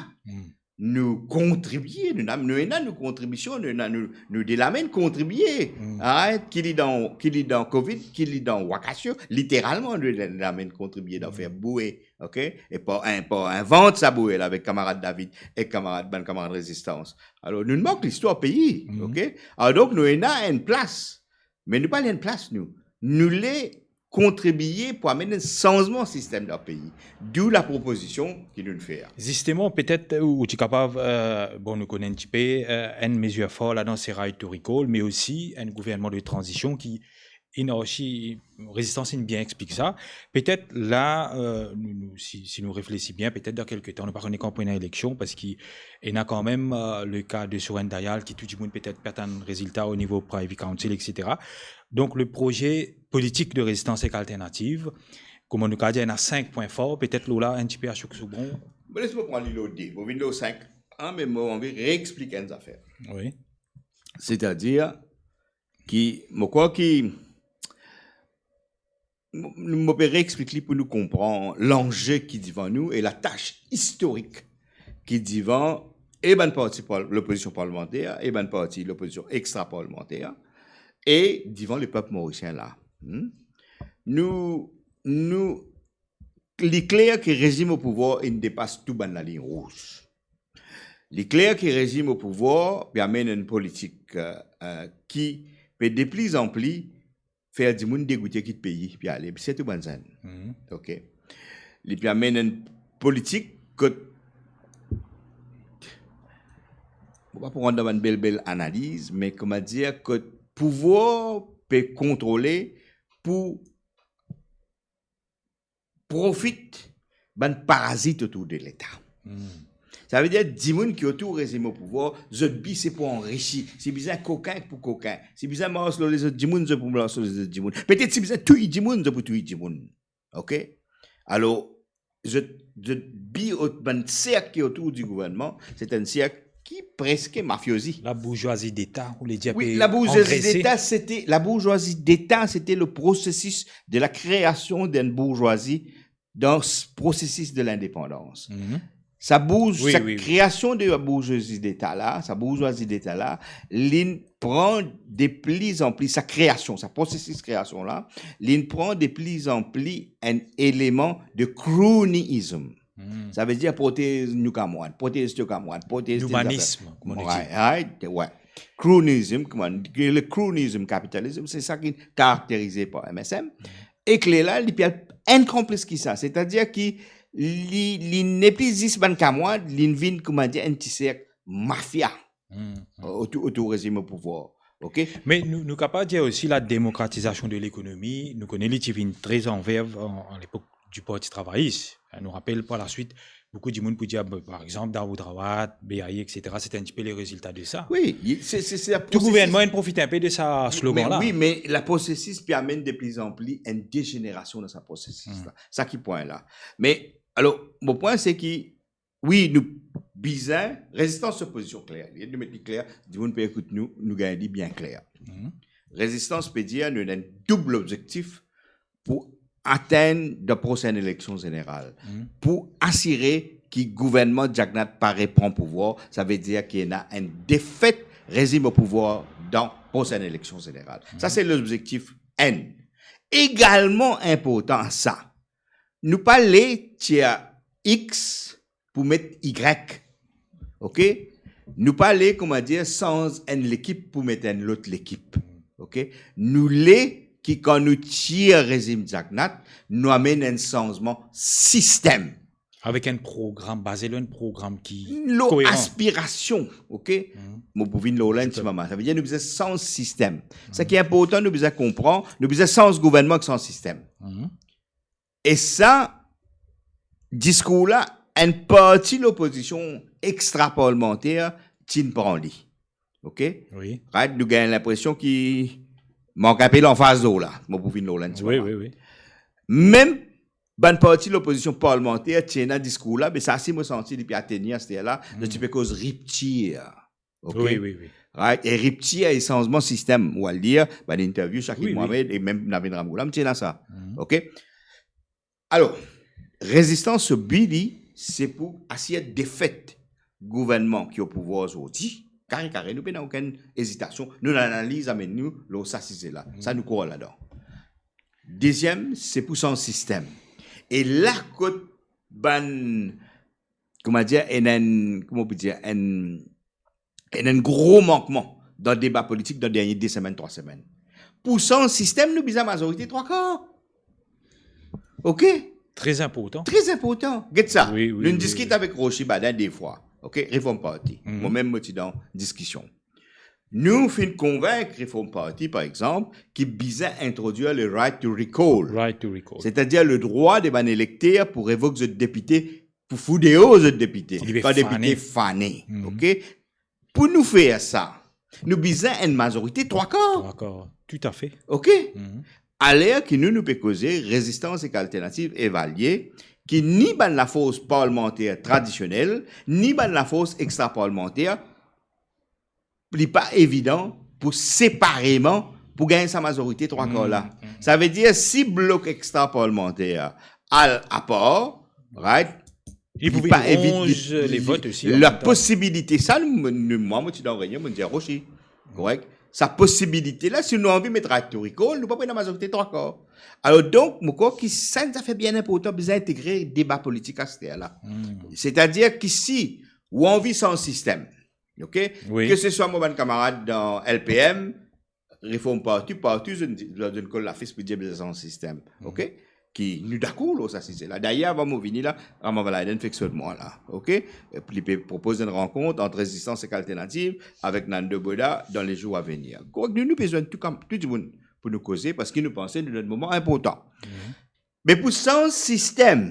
Nou kontribie, nou ena, nou ena nou kontribision, nou ena nou, nou de lame kontribie. Hein, ki li dan, ki li dan Covid, ki li dan Wakasio, literalman, nou de lame kontribie dan fer boue, ok? E pa, en, pa invant sa boue la avek kamarad David ek kamarad, bann kamarad rezistans. Alor, nou mank listwar pei, ok? Alor, donk, nou ena enn plas. Me nou pa le enn plas, nou. Nou le kontribie pou amenn enn sanzman sistem dan pei. Dou lapropozision ki nou fer. Zisteman, petet, ou, ou ti kapav, eh, bon, nou kone enn tipe, eh, enn mezir for ladan se Right to Recall, me osi enn gouvernman de tranzision ki inn osi, rezistans inn bien explik sa. Petet la, eh, nou, nou, si, si nou reflesi bien, petet dan kelke tan, nou pa kone kan pou ena eleksion, parski ena kanmem, eh, le ka de Surendra Dayal ki tou dimoun petet pe atann rezilta o nivo Privy Council, et cetera. Donk, le proze politik de rezistans ek alternativ, kouma nou kapav dir, ena sink pwin for, petet lor la, enn tipe asouk so bon. Bon, les mo pran li lor de. Mo vinn lor sink, hein, me mo anvi reexplik enn zafer. Wi. Setadir ki, mo krwar ki, mo, mo pe reexplik li pou nou konpran lanze ki divan nou e latas istorik ki divan e bann parti par-, lopozision parlemanter, e bann parti lopozision extraparlemanter, e divan lepep morisien la. Hmm? Nou, nou, li kler ki rezim o pouvwar inn depas tou bann laliny rouz. Li kler ki rezim o pouvwar pe amenn enn politik, eh, eh, ki pe deplizanpli fer dimoun degoute kit pei, pe ale, sirtou bann zenn. Mhm. Ok. Li pe amenn enn politik kot, mo pa pou rant dan bann bel, bel analiz, me kouma dir, kot pouvwar pe kontrole pou profit bann parazit otour de Leta. Hmm. Savedir, dimoun ki otour rezim o pouvwar, zot bi se pou anrisi. Si bizin kokin pou kokin. Si bizin mars lor lezot dimoun, zot pou mars lor lezot dimoun. Petet si bizin touy dimoun, zot pou touy dimoun. Ok? Alor, zot, zot bi, ot-, bann serk ki otour di gouvernman, se enn serk ki preske mafiozi. La bourgeoisie d'État, ou le dir, wi, pe la bourgeoisie angrese. D'État, c'était, la bourgeoisie d'État, c'était le processus de la création d'une bourgeoisie dans ce processus de l'indépendance. Mhm. Sa bourz-, wi, sa wi, wi. Création de la bourgeoisie d'État la, sa bourgeoisie d'État la, li pran de pli an pli, sa création, sa prosesis kreasion la, li pran de pli an pli enn eleman de cronyism. Hmm. Savedir protez nou kamarad, protez to kamarad, protez tel zafer. L'humanisme, comme on dit. Ouais, ouais, ouais. Cronyism, kouma, le cronyism capitalism, se sa ki karakterize par M S M. Hmm. Ek lerla, li pe al enn kran plis ki sa. Setadir ki li, li nepli zis bann kamarad, li vinn, kouma dir, enn ti serk mafia. Hmm, hmm. Otour, otour rezim o pouvwar. Ok? Me nou, nou kapav dir osi la demokratizasion de lekonomi, nou kone li ti vinn tre an verve an, an lepok di Parti Travayis. Nou rapel par la suit, boukou dimoun pou dir, ah, par exanp, Daoud Rawat, B A I, et cetera, se enn tipe le rezilta de sa. Wi, se, se, se la prosesis. Tou gouvernman inn profit enpe de sa slogan la. Me wi, me la prosesis pe amenn de pli an pli enn dejenerasion dan sa prosesis la. Hmm. Sa ki pwin la. Me, alor, mo pwin se ki wi, nou bizin, rezistans so pozision kler. Nou met li kler, dimoun pe ekout nou, nou gagn li bien kler. Mhm. Rezistans pe dir nou ena enn doub lobzektif pou atenn dan prosenn eleksion zeneral. Mhm. Pou asire ki gouvernman Jagannath pa repran pouvwar, savedir ki ena enn defet rezim o pouvwar dan prosenn eleksion zeneral. Sa, mhm, se lobzektif enn. Egalman inportan a sa, nou pa le tir X pou met Y. Ok? Nou pa le, kouma dir, sanz enn lekip pou met enn lot lekip. Ok? Nou le ki kan nou tir rezim Jagannath, nou amenn enn sanzman sistem. Avek enn program, baze lor enn program ki koeran. Lor aspirasion, ok? Mhm. Mo pou vinn lor la enn ti moman. Savedir nou bizin sanz sistem. Sa ki inportan, nou bizin konpran, nou bizin sanz gouvernman ek sanz sistem. Mhm. E sa, diskour la, enn parti lopozision extra-parlemanter ti'nn pran li. Ok? Wi. Right? Nou gagn linpresion ki mank inpe lanfaz lor la. Mo pou vinn lor la enn ti moman. Wi, wi. Mem bann parti lopozision parlemanter ti ena diskour la, me sa si mo santi li pe atenir aster la, nou ti pe koz riptir. Ok? Wi, wi, wi. Right? E riptir e sanzman sistem, ou al lir bann interview Shakil Wi, wi. Mohamed e mem Navendra Moulam ti ena sa. Ok? Alor, rezistans so bi li, se pou asir defet gouvernman ki o pouvwar zordi, kare kare, nou pena okenn ezitasion, nou analiz amenn nou lor sa size la. Sa nou krwar ladan. Deziem, se pou sanz sistem. E la kot bann, kouma dir, enn, enn, kouma ou pe dir, enn, enn, enn gro mankman dan deba politik dan dernie de semenn, trwa semenn. Pou sanz sistem, nou bizin mazorite trwa kar. Ok? Tre inportan. Tre inportan. Get sa. Wi, wi, Nou'nn wi, diskit wi. Avek Rocher Badan de fwa. Ok? Reform Party. Mhm. Mwa mem mo ti dan diskision. Nou finn konvink Reform Party, par exanp, ki bizin introdwir le right to recall. Right to recall. Setadir le drwa de bann elekter pou revok zot depite, pou fout deor zot depite. Li pe Kan depite fane. Fane. Ok? Pou nou fer sa, nou bizin enn mazorite trwa kar. Trwa kar. Toutafe. Ok? Mhm. Aler ki nou, nou pe koze, Rezistans ek Alternativ evalie ki ni bann lafors parlemanter tradisionel, ni bann lafors extra-parlemanter, li pa evidan pou separeman pou gagn sa mazorite trwa kar la. Savedir, si blok extra-parlemanter al apar, right? Li pou Li pa vinn evi-, ronz li, le li, vot osi. la posibilite, sa, nou, nou, mwa, mo ti dan reynion, mo dir Rocher. Korek? Sa posibilite la, si nou anvi met right to recall, nou pa pou ena mazorite trwa kar. Alor, donk, mo krwar ki sa enn zafer bien inportan, bizin integre deba politik aster la. Setadir ki si ou anvi sanz sistem, ok? Wi. Ke se swa mo bann kamarad dan L P M, Reform Party, partou, zot, zot, zot kol lafis pou dir bizin sanz sistem, ok? Ki nou dakor lor sa size la. Dayer, avan mo vini la, Rama Valayden fek sot mwa la, ok? Li pe propoz enn rankont ant Rezistans ek Alternativ avek Nando Boda dan le zour a venir. Korek, nou, nou pe zwenn tou kam-, tou dimoun pou nou koze, parski nou panse nou dan enn moman inportan. Me pou sanz sistem,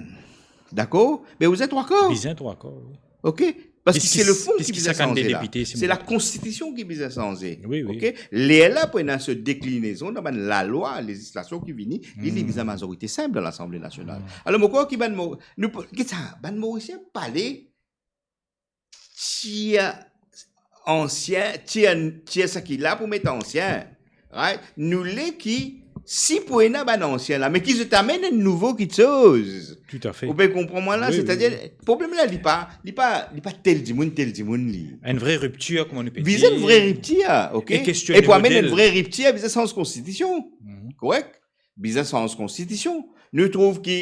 dakor? Me ou bizin trwa kar. Bizin trwa kar, wi. Ok? Parski Piski, se le fon ki piski bizin sa kan sanze la. depite, se Se mo- lakonstitisyon ki bizin sanze. Wi, wi. Ok? Lerla pou ena so deklinezon dan bann lalwa, lezislasyon ki vini, li, li bizin mazorite sinp dan Lasanble Nasional. Alor, mo krwar ki bann Mo-, nou, ki sa, bann Morisien pale tir ansien, tir, tir seki la pou met ansien. Right? Nou le ki, si pou ena bann ansien la, me ki zot amenn enn nouvo kiksoz. Toutafe. Ou pe konpran mwa la? Wi, wi, Setadir, problem la, li pa, li pa, li pa tel dimoun, tel dimoun li. Enn vre riptir, kouma nou pe Bizin enn dir. vre riptir, ok? E kestionne E pou amenn model. Enn vre riptir, bizin sanz konstitisyon. Korek? Bizin sanz konstitisyon. Nou trouv ki,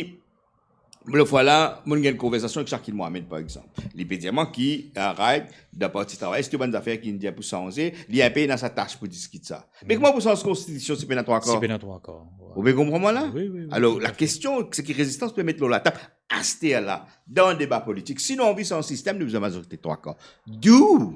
lot fwa la, mo'nn gagn konversasyon ek Shakil Mohamed, par exanp. Li pe dir mwa ki, ah, right, dan Parti Travayer, se tou bann zafer ki inn dir pou sanze, li inpe ena sa tas pou diskit sa. Me kouma pou sanz konstitisyon si pena trwa Si kar? Pena trwa kar. Wi. Ou pe konpran mwa la? Wi, wi, wi, Alor, toutafe. Lakestion, seki rezistans pe met lor latab aster la, dan deba politik. Si nou anvi sanz sistem, nou bizin mazorite trwa kar. D'où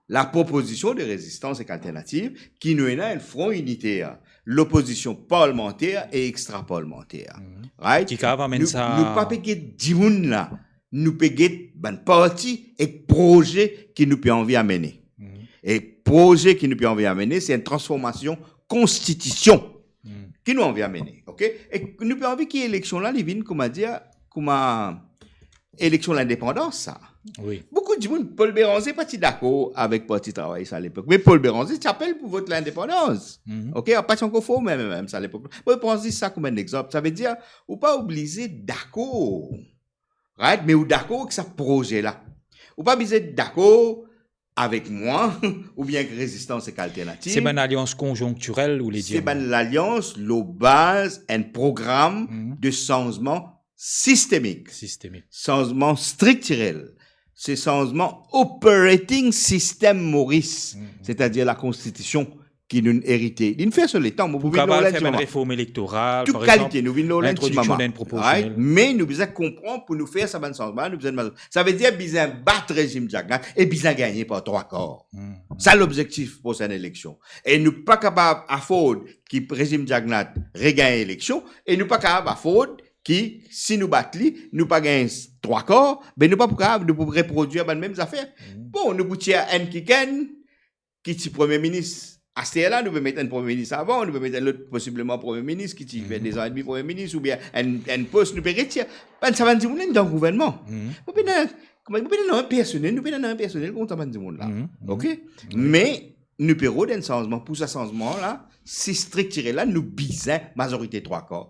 la proposition de Rezistans ek Alternativ ki nou ena enn fron initer, lopozisyon parlemanter e extra-parlemanter. Right? Ki kapav amenn Nou, sa nou pa pe get dimoun la, nou pe get bann parti ek proze ki nou pe anvi amene. E proze ki nou pe anvi amene, se enn transformasyon konstitisyon ki nou anvi amene, ok? E nou pe anvi ki eleksion la, li vinn, kouma dir, kouma eleksion lindepandans, sa. Wi. Boukou dimoun, Paul Bérenger pa ti dakor avek Parti Travayer sa lepok. Me Paul Bérenger ti apel pou vot lindepandans. Ok? Pa ti ankor form MMM sa lepok. Mo pran zis sa kouma enn exanp. Savedir, ou pa oblize dakor. Right? Me ou dakor ek sa proze la. Ou pa bizin dakor avek mwa, oubien ek Rezistans ek Alternativ. Se bann alians konzonktirel, ou le dir. Se bann lalians lor baz enn program de sanzman sistemik. Sistemik. Sanzman striktirel. Se sanzman operating system Moris, setadir lakonstitisyon ki nou'nn erite. Li'nn fer so letan, mo pou vinn lor la enn ti moman. Reform elektoral, Tou kalite, nou vinn lor la enn ti moman. Lintrodiksion dan enn proporsionel. Me nou bizin konpran pou nou fer sa bann sanzman, nou bizin, savedir bizin bat rezim Jagannath e bizin gagne par trwa kar. Sa lobzektif prosenn eleksion. E nou pa kapav afford ki rezim Jagannath regagn eleksion e nou pa kapav afford ki si nou bat li, nou pa gagn trwa kar, be nou pa pou kapav, nou pou reprodwir bann mem zafer. Bon, nou pou tir enn kikenn ki ti premie minis. Aster la, nou pe met enn premie minis avan, nou pe met enn lot posibleman premie minis ki ti fer dezan edmi premie minis, oubien enn, enn pos nou pe retir. Bann sa bann dimoun la dan gouvernman. Mo pena, kouma, mo pena nanye personel, nou pena nanye personel kont sa bann dimoun la. Ok? Me nou pe rod enn sanzman. Pou sa sanzman la, si striktirel la, nou bizin mazorite trwa kar.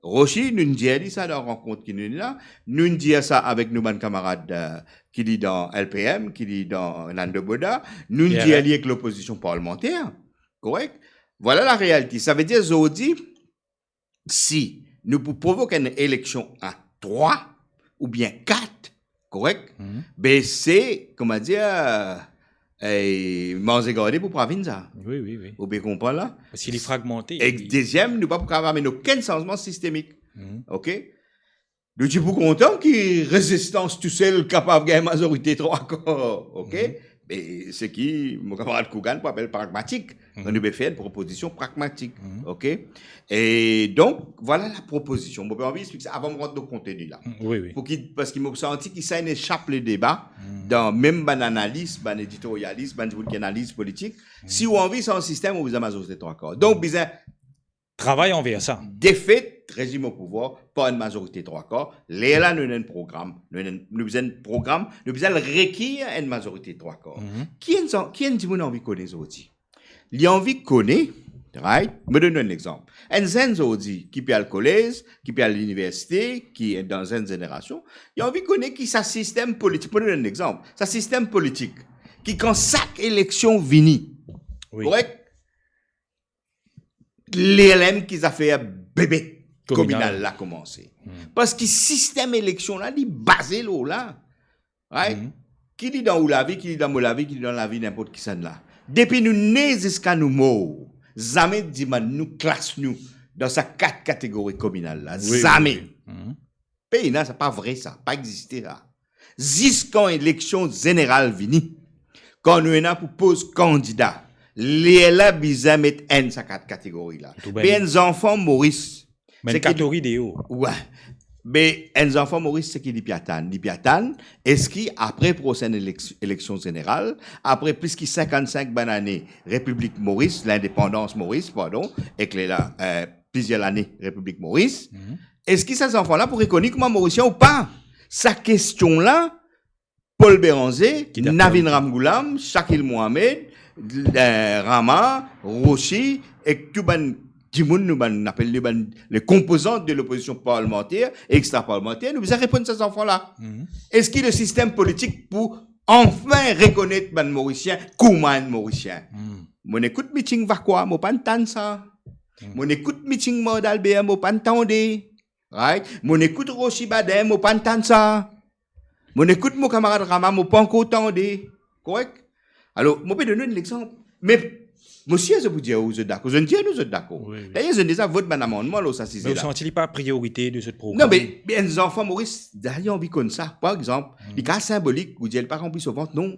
Rochi, nou'nn dir li sa dan rankont ki nou'nn ena, nou'nn dir sa avek nou bann kamarad, eh, ki li dan L P M, ki li dan Nando Boda, nou'nn dir li ek lopozision parlimanter, korek? Vwala larealite. Savedir zordi, si nou pou provok enn eleksion a trwa oubien kat, korek? Be se, kouma dir, eh, manze garde pou pwa vinn sa. Wi, wi, wi. Ou pe konpran la? Parski li fragmante. Ek deziem, nou pa pou kapav amenn okenn sanzman sistemik. Ok? Nou ti pou kontan ki Rezistans tousel kapav gagn mazorite trwa kar. Ok? Me seki mo kamarad Kougan pou apel pragmatik. Kan nou pe fer enn propozision pragmatik. Ok? E donk, vwala lapropozision. Mo pe anvi explik sa avan mo rant dan konteni la. Wi, wi. Pou ki, parski mo santi ki sa inn esap le deba dan mem bann analis, bann editorialis, bann dimoun ki analiz politik. Si ou anvi sa an sistem, ou bizin mazorite trwa kar. Donk, bizin travay anver sa. Defet rezim o pouvwar par enn mazorite trwa kar. Lerla nou ena enn program, nou ena enn, nou bizin enn program, nou bizin al rekir enn mazorite trwa kar. Ki enn, ki enn dimoun anvi kone zordi? Li anvi kone, right? Mo donn nou enn lexanp. Enn zenn zordi ki pe al kolez, ki pe al liniversite, ki dan zenn zenerasion, li anvi kone ki sa sistem politik, mo donn nou enn lexanp, sa sistem politik ki kan sak eleksion vini, korek? Lerla mem ki zafer bebet kominal la koumanse. Parski sistem eleksion la, li baze lor la. Right? Ki li dan ou lavi, ki li dan mo lavi, ki li dan lavi ninport kisannla. Depi nou ne ziska nou mor, zame dimann nou klas nou dan sa kat kategori kominal la. Zame. Pena sa, pa vre sa, pa existe sa. Zis kan eleksion zeneral vini, kan nou ena pou poz kandida, lerla bizin met enn sa kat kategori la. Be enn zanfan Moris, enn kategori deor. Wi. Be enn zanfan Moris, seki li pe atann? Li pe atann, eski apre prosenn elek-, eleksion zeneral, apre plis ki sinkant-sink bann ane Repiblik Moris, lindepandans Moris, pardon, ek lerla, eh, plizier lane Repiblik Moris, eski sa zanfan la pou rekonn li kouma Morisien ou pa? Sa kestion la, Paul Bérenger, Navin Ramgoolam, Shakil Mohammed, eh, Rama, Roshi, ek tou bann dimoun, nou bann, apel nou bann, les composantes de l'opposition parlementaire e extraparlementaire, nou bizin reponn sa zanfan la. Eski le sistem politik pou anfin rekonet bann Morisien kouma enn Morisien? Mo'nn ekout miting Vacoas, mo pa'nn tann sa. Mo'nn ekout miting Mort d'Albert, mo pa'nn tande. Right? Mo'nn ekout Roshi Baden, mo pa'nn tann sa. Mo'nn ekout mo kamarad Rama, mo pankor tande. Korek? Alor, mo pe donn enn lexanp. Me mo sir zot pou dir ou zot dakor. Zot dir nou zot dakor. Wi, wi. Dayer, zot deza vot bann amannman lor sa size la. Me ou santi li pa priorite de zot program? Non, me, me enn zanfan Moris, li anvi konn sa. Par exanp, li kapav sinbolik, ou dir li pa ranpli so vant, non.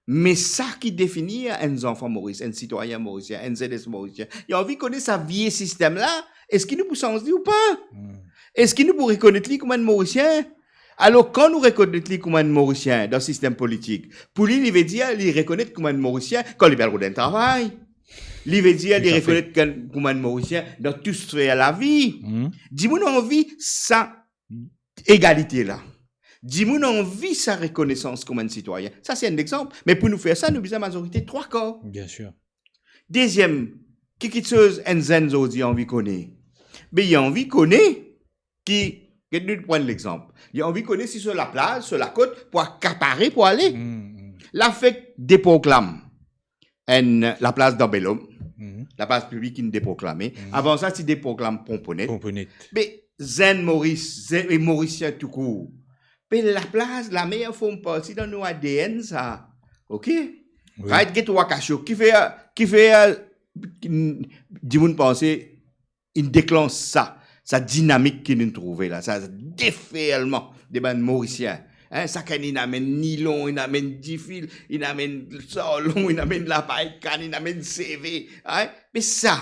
Me sa ki definir enn zanfan Moris, enn sitwayin morisien, enn zenes morisien, li anvi kone sa vie sistem la, eski nou pou sanz li ou pa? Eski nou pou rekonet li kouma enn Morisien? Alor, kan nou rekonet li kouma enn Morisien dan sistem politik, pou li, li ve dir li rekonet kouma enn Morisien kan li pe al rod enn travay. Li ve dir li rekonet kouma enn Morisien dan tou sfer lavi. Dimoun anvi sa egalite la. Dimoun anvi sa rekonesans kouma enn sitwayin. Sa se enn lexanp. Me pou nou fer sa, nou bizin mazorite trwa kar. Bien sir. Deziem, ki kiksoz enn zenn zordi anvi kone? Be, li anvi kone ki, get nou pran lexanp. Li anvi kone si so laplaz, so lakot, pou akapare pou ale. La fek deproklam enn laplaz dan Bel Ombre, laplaz piblik inn deproklame. Avan sa, ti deproklam Pon Ponet. Pon Ponet. Be zenn Moris, zenn, e Morisien toukour. Be laplaz, lamer form parti dan nou A D N sa. Ok? Wi. Right, get trwa kasiet. Kifer, kifer, dimoun panse inn deklans sa, sa dinamik ki nou trouve la, sa deferlman de bann Morisien. Hein, sakenn inn amenn nilon, inn amenn difil, inn amenn sarlon, inn amenn lapay kann, inn amenn seve. Hein? Me sa,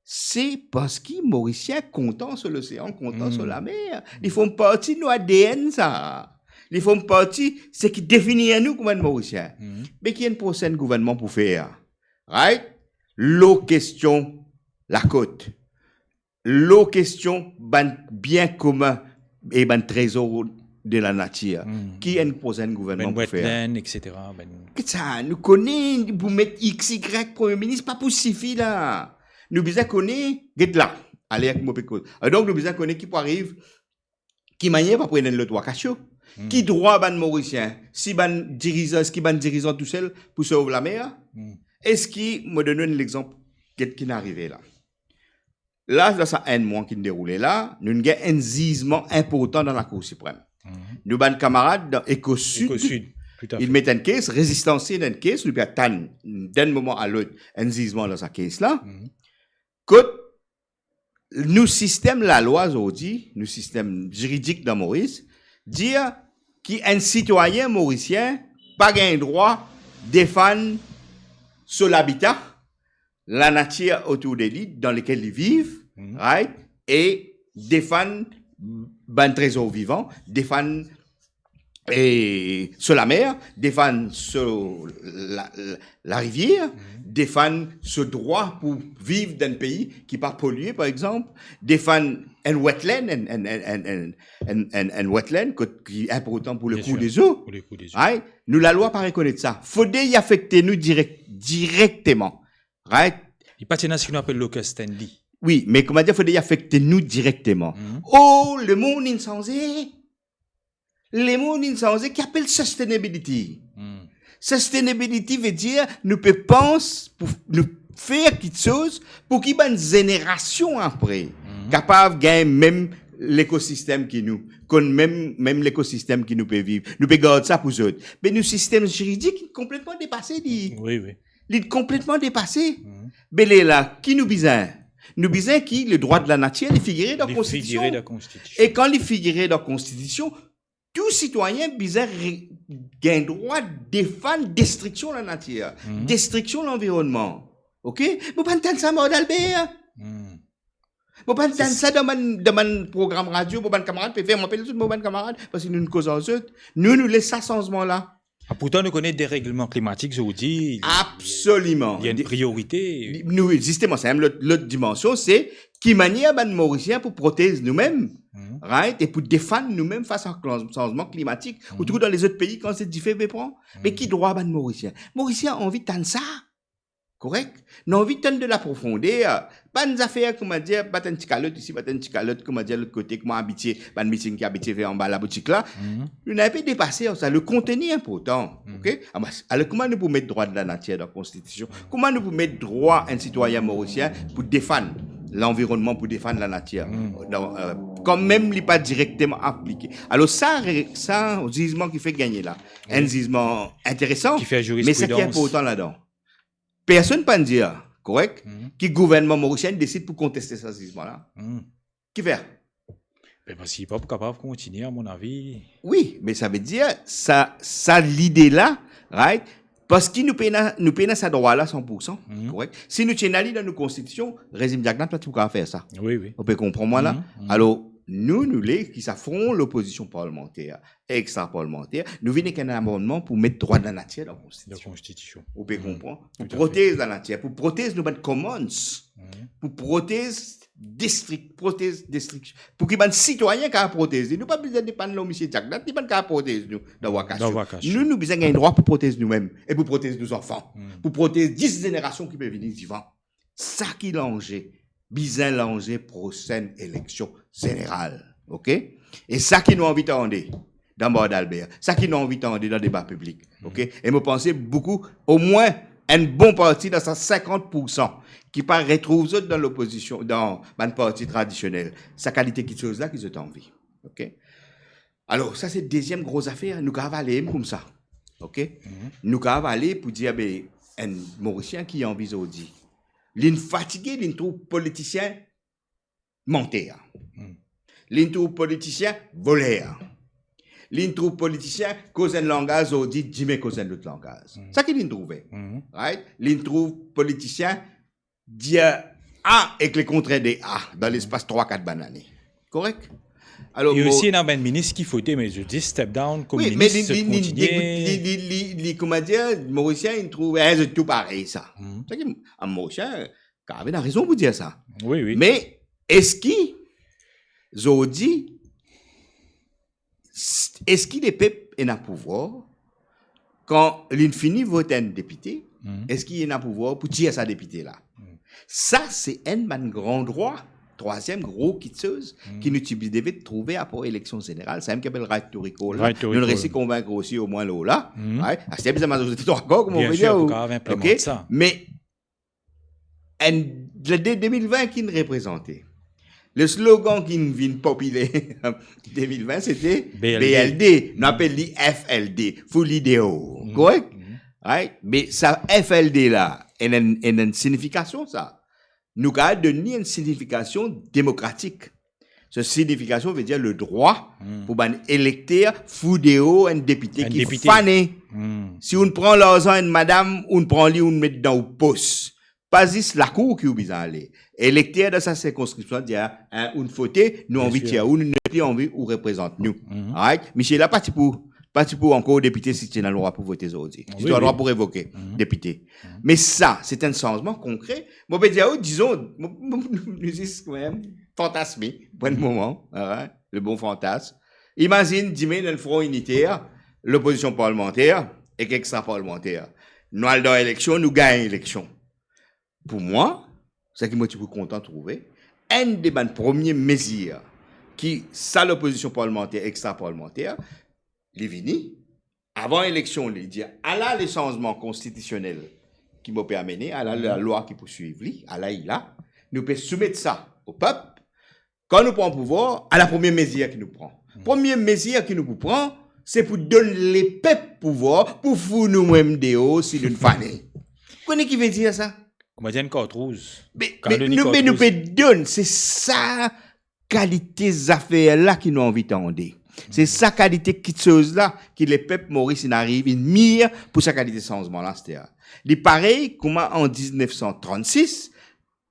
se parski Morisien kontan so losean, kontan so lamer. Li form parti nou A D N sa. Li form parti seki definir nou kouma enn Morisien. Me ki enn prosenn gouvernman pou fer? Right? Lor kestion lakot, lor kestion bann bien komin e bann trezor de lanatir, ki enn prosenn gouvernman pou fer? Bann wetland, et cetera, bann... Get sa, nou kone pou met X Y premie minis, pa pou sifi la. Nou bizin kone, get la, ale ek mo pe koz. Donk, nou bizin kone ki pou ariv, ki manier pa pou ena lot Wakasio. Ki drwa bann Morisien, si bann dirizan, eski bann dirizan tousel pou sov lamer? Eski, mo donn ou enn lexanp, get ki'nn arive la. La, dan sa enn mwa ki'nn deroule la, nou'nn gagn enn zizman inportan dan Lakour Siprem. Nou bann kamarad dan Eko Sid, Eko Sid, toutafe. Inn met enn kes, Rezistans inn met enn kes, nou pe atann, dan enn moman a lot, enn zizman dan sa kes la. Kot nou sistem lalwa zordi, nou sistem ziridik dan Moris, dir ki enn sitwayin morisien pa gagn drwa defann so labita, lanatir otour de li, dan lekel li viv, right? E defann bann trezor vivan, defann, e, so lamer, defann so la, la, larivier, defann so drwa pou viv dan enn pei ki pa polie, par exanp, defann enn wetland, enn, enn, enn wetland kot ki inportan pou lekour de zo. Bien sir, pou lekour de zo. Right? Nou lalwa pa rekonet sa. Fode li afekte nou direk, direkteman. Right? Li pa ti ena seki nou apel locus standi. Wi, me koumadir, fode li afekte nou direkteman. Oh, lemond inn sanze. Lemond inn sanze, ki apel sustainability. Sustainability vedir nou pe pans pou nou fer kiksoz pou ki bann zenerasion apre kapav gagn mem lekosistem ki nou, konn mem, mem lekosistem ki nou pe viv. Nou pe gard sa pou zot. Me nou sistem ziridik konpletman depase li. Wi, wi. Li konpletman depase. Be lerla, ki nou bizin? Nou bizin ki ledrwa de lanatir, li figire dan konstitisyon. Li figire dan konstitisyon. E kan li figire dan konstitisyon, tou sitwayin bizin re-, gagn drwa defann destriksion lanatir, destriksion lanvironnman. Oke? Mo pa'nn tann sa, Mord Albert. Mo pa'nn tann sa dan bann, dan bann program radio, mo bann kamarad pe fer, mo apel zot mo bann kamarad, parski nou, nou koz ar zot. Nou, nou les sa sanzman la. Ah, pourtan, nou kone deregleman klimatik, zordi, li, absoliman, li enn priorite. Li, nou, zisteman, sa mem lot, lot dimansion, se ki manier bann Morisien pou protez noumem, right, e pou defann noumem fas a klan-, sanzman klimatik. Ou trouv dan lezot pei, kan se dife pe pran, me ki drwa bann Morisien? Morisien anvi tann sa. Korek? Nou anvi tann de laprofonder, pa enn zafer, koumadir, bat enn ti kalot isi, bat enn ti kalot, koumadir, lot kote, kouma abitie, bann miting ki abitie fer anba laboutik la. Nou ena inpe depase sa, le konteni inportan, oke? Ama, alor, kouma nou pou met drwa de lanatir dan konstitisyon? Kouma nou pou met drwa enn sitwayin morisien pou defann lanvironnman, pou defann lanatir? Dan, eh, kanmem li pa direkteman aplike. Alor sa re-, sa zizman ki fek gagne la, enn zizman interesan, me seki inportan ladan, personn pa'nn dir, korek, ki gouvernman morisien desid pou konteste sa zizman la. Kifer? Be, parski li pa pou kapav kontinie, a mon avi. Wi, me sa vedir, sa, sa lide la, right? Parski nou pena, nou pena sa drwa la san poursan, korek? Si nou ti ena li dan nou konstitisyon, rezim Jack Nat pa ti pou kapav fer sa. Wi, wi. Ou pe konpran mwa la? Alor, nou, nou le ki sa Fron Lopozisyon Parlemanter, Extra Parlemanter, nou vinn ek enn amannman pou met drwa de lanatir dan konstitisyon. Dan konstitisyon. Ou pe konpran? Pou protez lanatir, pou protez nou bann commons, pou protez distrik, protez distrik, pou ki bann sitwayin kapav protez li. Nou pa bizin depann lor misie Jack Nat, li pa'nn kapav protez nou dan Wakasio. Dan Wakasio. Nou, nou bizin gagn drwa pou protez noumem e pou protez nou zanfan, pou protez dis zenerasion ki pe vini divan. Sa ki lanze, bizin lanze prosenn eleksyon zeneral, oke? E sa ki nou anvi tande dan Mord Albert, sa ki nou anvi tande dan deba piblik, oke? E mo panse boukou, omwin enn bon parti dan sa sinkant poursan ki pa retrouv zot dan lopozisyon, dan bann parti tradisyonel, sa kalite kiksoz la ki zot anvi, oke? Alor, sa se deziem gro zafer, nou kapav ale koumsa, oke? Nou kapav ale pou dir, be, enn Morisien ki anvi zordi, li'nn fatige, li'nn trouv politisien manter. Li'nn trouv politisien voler. Li'nn trouv politisien koz enn langaz, zordi, dimin koz enn lot langaz. Sa ki li'nn trouve. Right? Li'nn trouv politisien dir A ek le kontrèr de A dan lespas trwa, kat bann ane. Korek? Alor, E mo- osi, ena bann minis ki fote, me zot dir step down, kouma wi, me minis, li, zot li, li, kontinie. Li, li, li, li, kouma dir, Morisien, li trouv, eh, zot tou parey sa. Mhm. Sa ki, a, Morisien, kapav ena rezon pou dir sa. Wi, wi. Me eski, zordi, s-, eski lepep ena pouvwar, kan li fini vot enn depite, mhm, eski li ena pouvwar pou tir sa depite la? Mhm. Sa, se enn bann gran drwa, trwaziem gro kitsoz, mhm, ki nou ti deve trouve apar eleksion zeneral, samem ki apel right to recall la. Right to recall. Nou resi konvink osi omwin lor la. Mhm. Right? Aster bizin mazorite trwa kar, kouma nou pe dir, pou kapav inplimant sa. Me enn, le de, de mil vin ki'nn reprezante. Le slogan ki'nn vinn popiler de mil vin, sete B L D. B L D. Nou apel li F L D, Fouli Deor. Mhm. Korek? Mhm. Right? Me sa F L D la, ena enn, ena enn signifikasion sa. Nou kapav donn li enn signifikasion demokratik. Sa signifikasion vedir le drwa, hmm, pou bann elekter fou deor enn depite ki fane. Enn depite. Hmm. Si ou'nn pran larzan enn madam, ou'nn pran li, ou'nn met dan ou pos. Pa zis lakour ki ou bizin ale. Elekter dan sa sirkonskripsion dir, ah, hein, ou'nn fote, nou anvi tir ou, nou nepli anvi ou reprezant nou. Bien sir. Mhm. Right? Misie la pa ti pou, pa ti pou ankor depite si ti ena drwa pou vote zordi. Wi, wi. Ti ti ena drwa pou revoke depite. Mhm. Me sa, se enn sanzman konkre. Mo pe dir ou, dizon, mo, mo, nou zis kanmem fantasme pou enn moman, alright? Le bon fantasm. Imazinn, dimin, dan le Fron Initer, lopozision parlimanter ek extra parlimanter. Nou al dan eleksion, nou gagn eleksion. Pou mwa, seki mo ti pou kontan trouve, enn de bann premie mezir ki sa lopozision parlimanter, extra parlimanter, li vini, avan eleksion, li dir, "Ala le sanzman konstitisionel ki mo pe amene, ala lalwa ki pou swiv li, ala li la, nou pe soumet sa o pep." Kan nou pran pouvwar, ala premie mezir ki nou pran. Hmm. Premie mezir ki nou pou pran, se pou donn lepep pouvwar pou fou noumem deor si nou fane. Kone ki vedir sa? Kouma dir enn kart rouz. Me, me nou, me nou pe donn, se sa kalite zafer la ki nou anvi tande. Se sa kalite kitsoz la ki lepep Moris inn ariv, inn mir pou sa kalite sanzman la, aster. Li parey kouma an diznef san trannsis,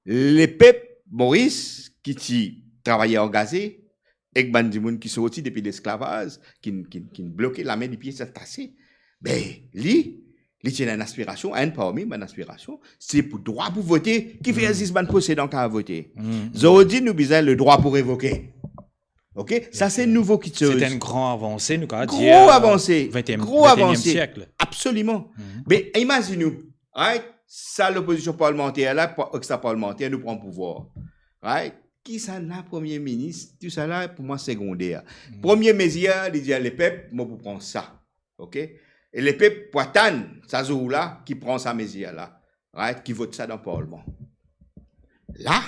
lepep Moris ki ti travayer angaze, ek bann dimoun ki sorti depi lesklavaz, ki, ki, ki bloke, lame, lipie, sa atase. Be, li, li ti ena enn aspirasion, enn parmi bann aspirasion, se pou drwa pou vote, kifer zis bann posedan kapav vote. Hmm. Zordi, nou bizin le drwa pou revoke. Ok? Sa se nouvo kitsoz. Se enn gran avanse, nou kapav dir, gro avanse, vintiem, gro avanse, vinteeniem siek. Absoliman. Hmm. Me imazinn ou, right? Sa lopozision parlimanter la, pa-, extra parlimanter, nou pran pouvwar. Right? Kisannla, premie minis, tousala, pou mwa, segonder. Hmm. Premie mezir, li dir lepep, mo pou pran sa. Ok? E lepep pou atann sa zour la, ki pran sa mezir la. Right? Ki vot sa dan parlman. La,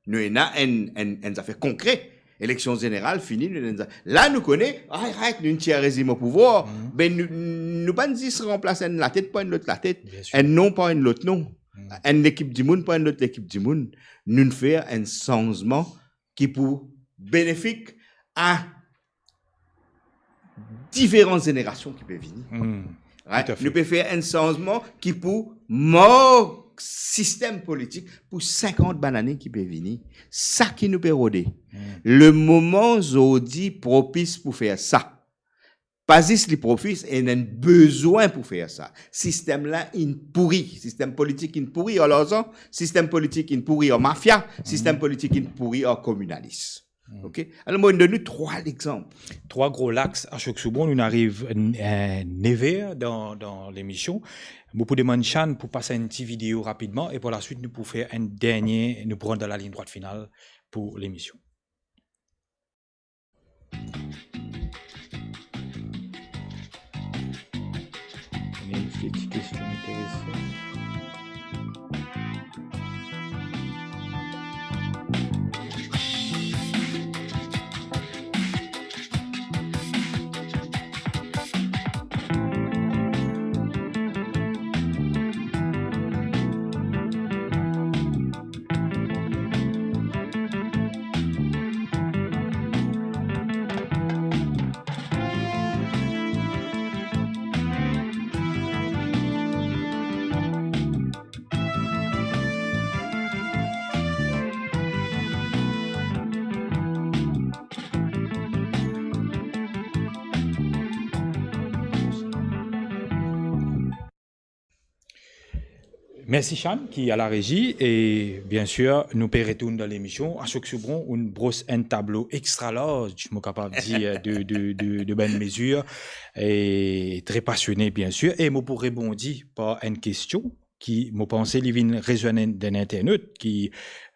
nou ena enn, enn, enn zafer konkre. Eleksion zeneral fini, nou ena enn za-, la nou kone, ah, right, nou tir rezim o pouvwar, hmm, be nou, nou pa'nn zis ranplas enn latet par enn lot latet, bien sir, enn non par enn lot non, hmm, enn lekip dimoun par enn lot lekip dimoun. Nou'nn fer enn sanzman ki pou benefik a diferan zenerasion ki pe vini. Hmm. Right? Toutafe. Nou pe fer enn sanzman ki pou mark sistem politik pou sinkant bann ane ki pe vini. Sa ki nou pe rode. Hmm. Lemoman zordi propis pou fer sa. Pa zis li propis, ena enn bezwin pou fer sa. Sistem la inn pouri, sistem politik inn pouri ar larzan, sistem politik inn pouri ar mafia, sistem politik inn pouri ar kominalis. Hmm. Ok? Alor, mo donn nou trwa lexanp. Trwa gro lax, Ashok Soubhon, nou ariv, eh, nev er dan, dan lemision. Mo pou demann Shan pou pas enn ti video rapidman e par laswit nou pou fer enn dernie, nou pou rant dan lalign drwat final pou lemision. Ena enn ti kestion interesan. Mersi Shan ki a la rezi, e biensir nou pe retourn dan lemision. Ashok Soubron, ou'nn bros enn tablo extra large, mo kapav dir, de, de, de, de bann mezir, e tre pasione biensir. E mo pou rebondi par enn kestion ki mo panse li vinn rezwenn enn, enn internot ki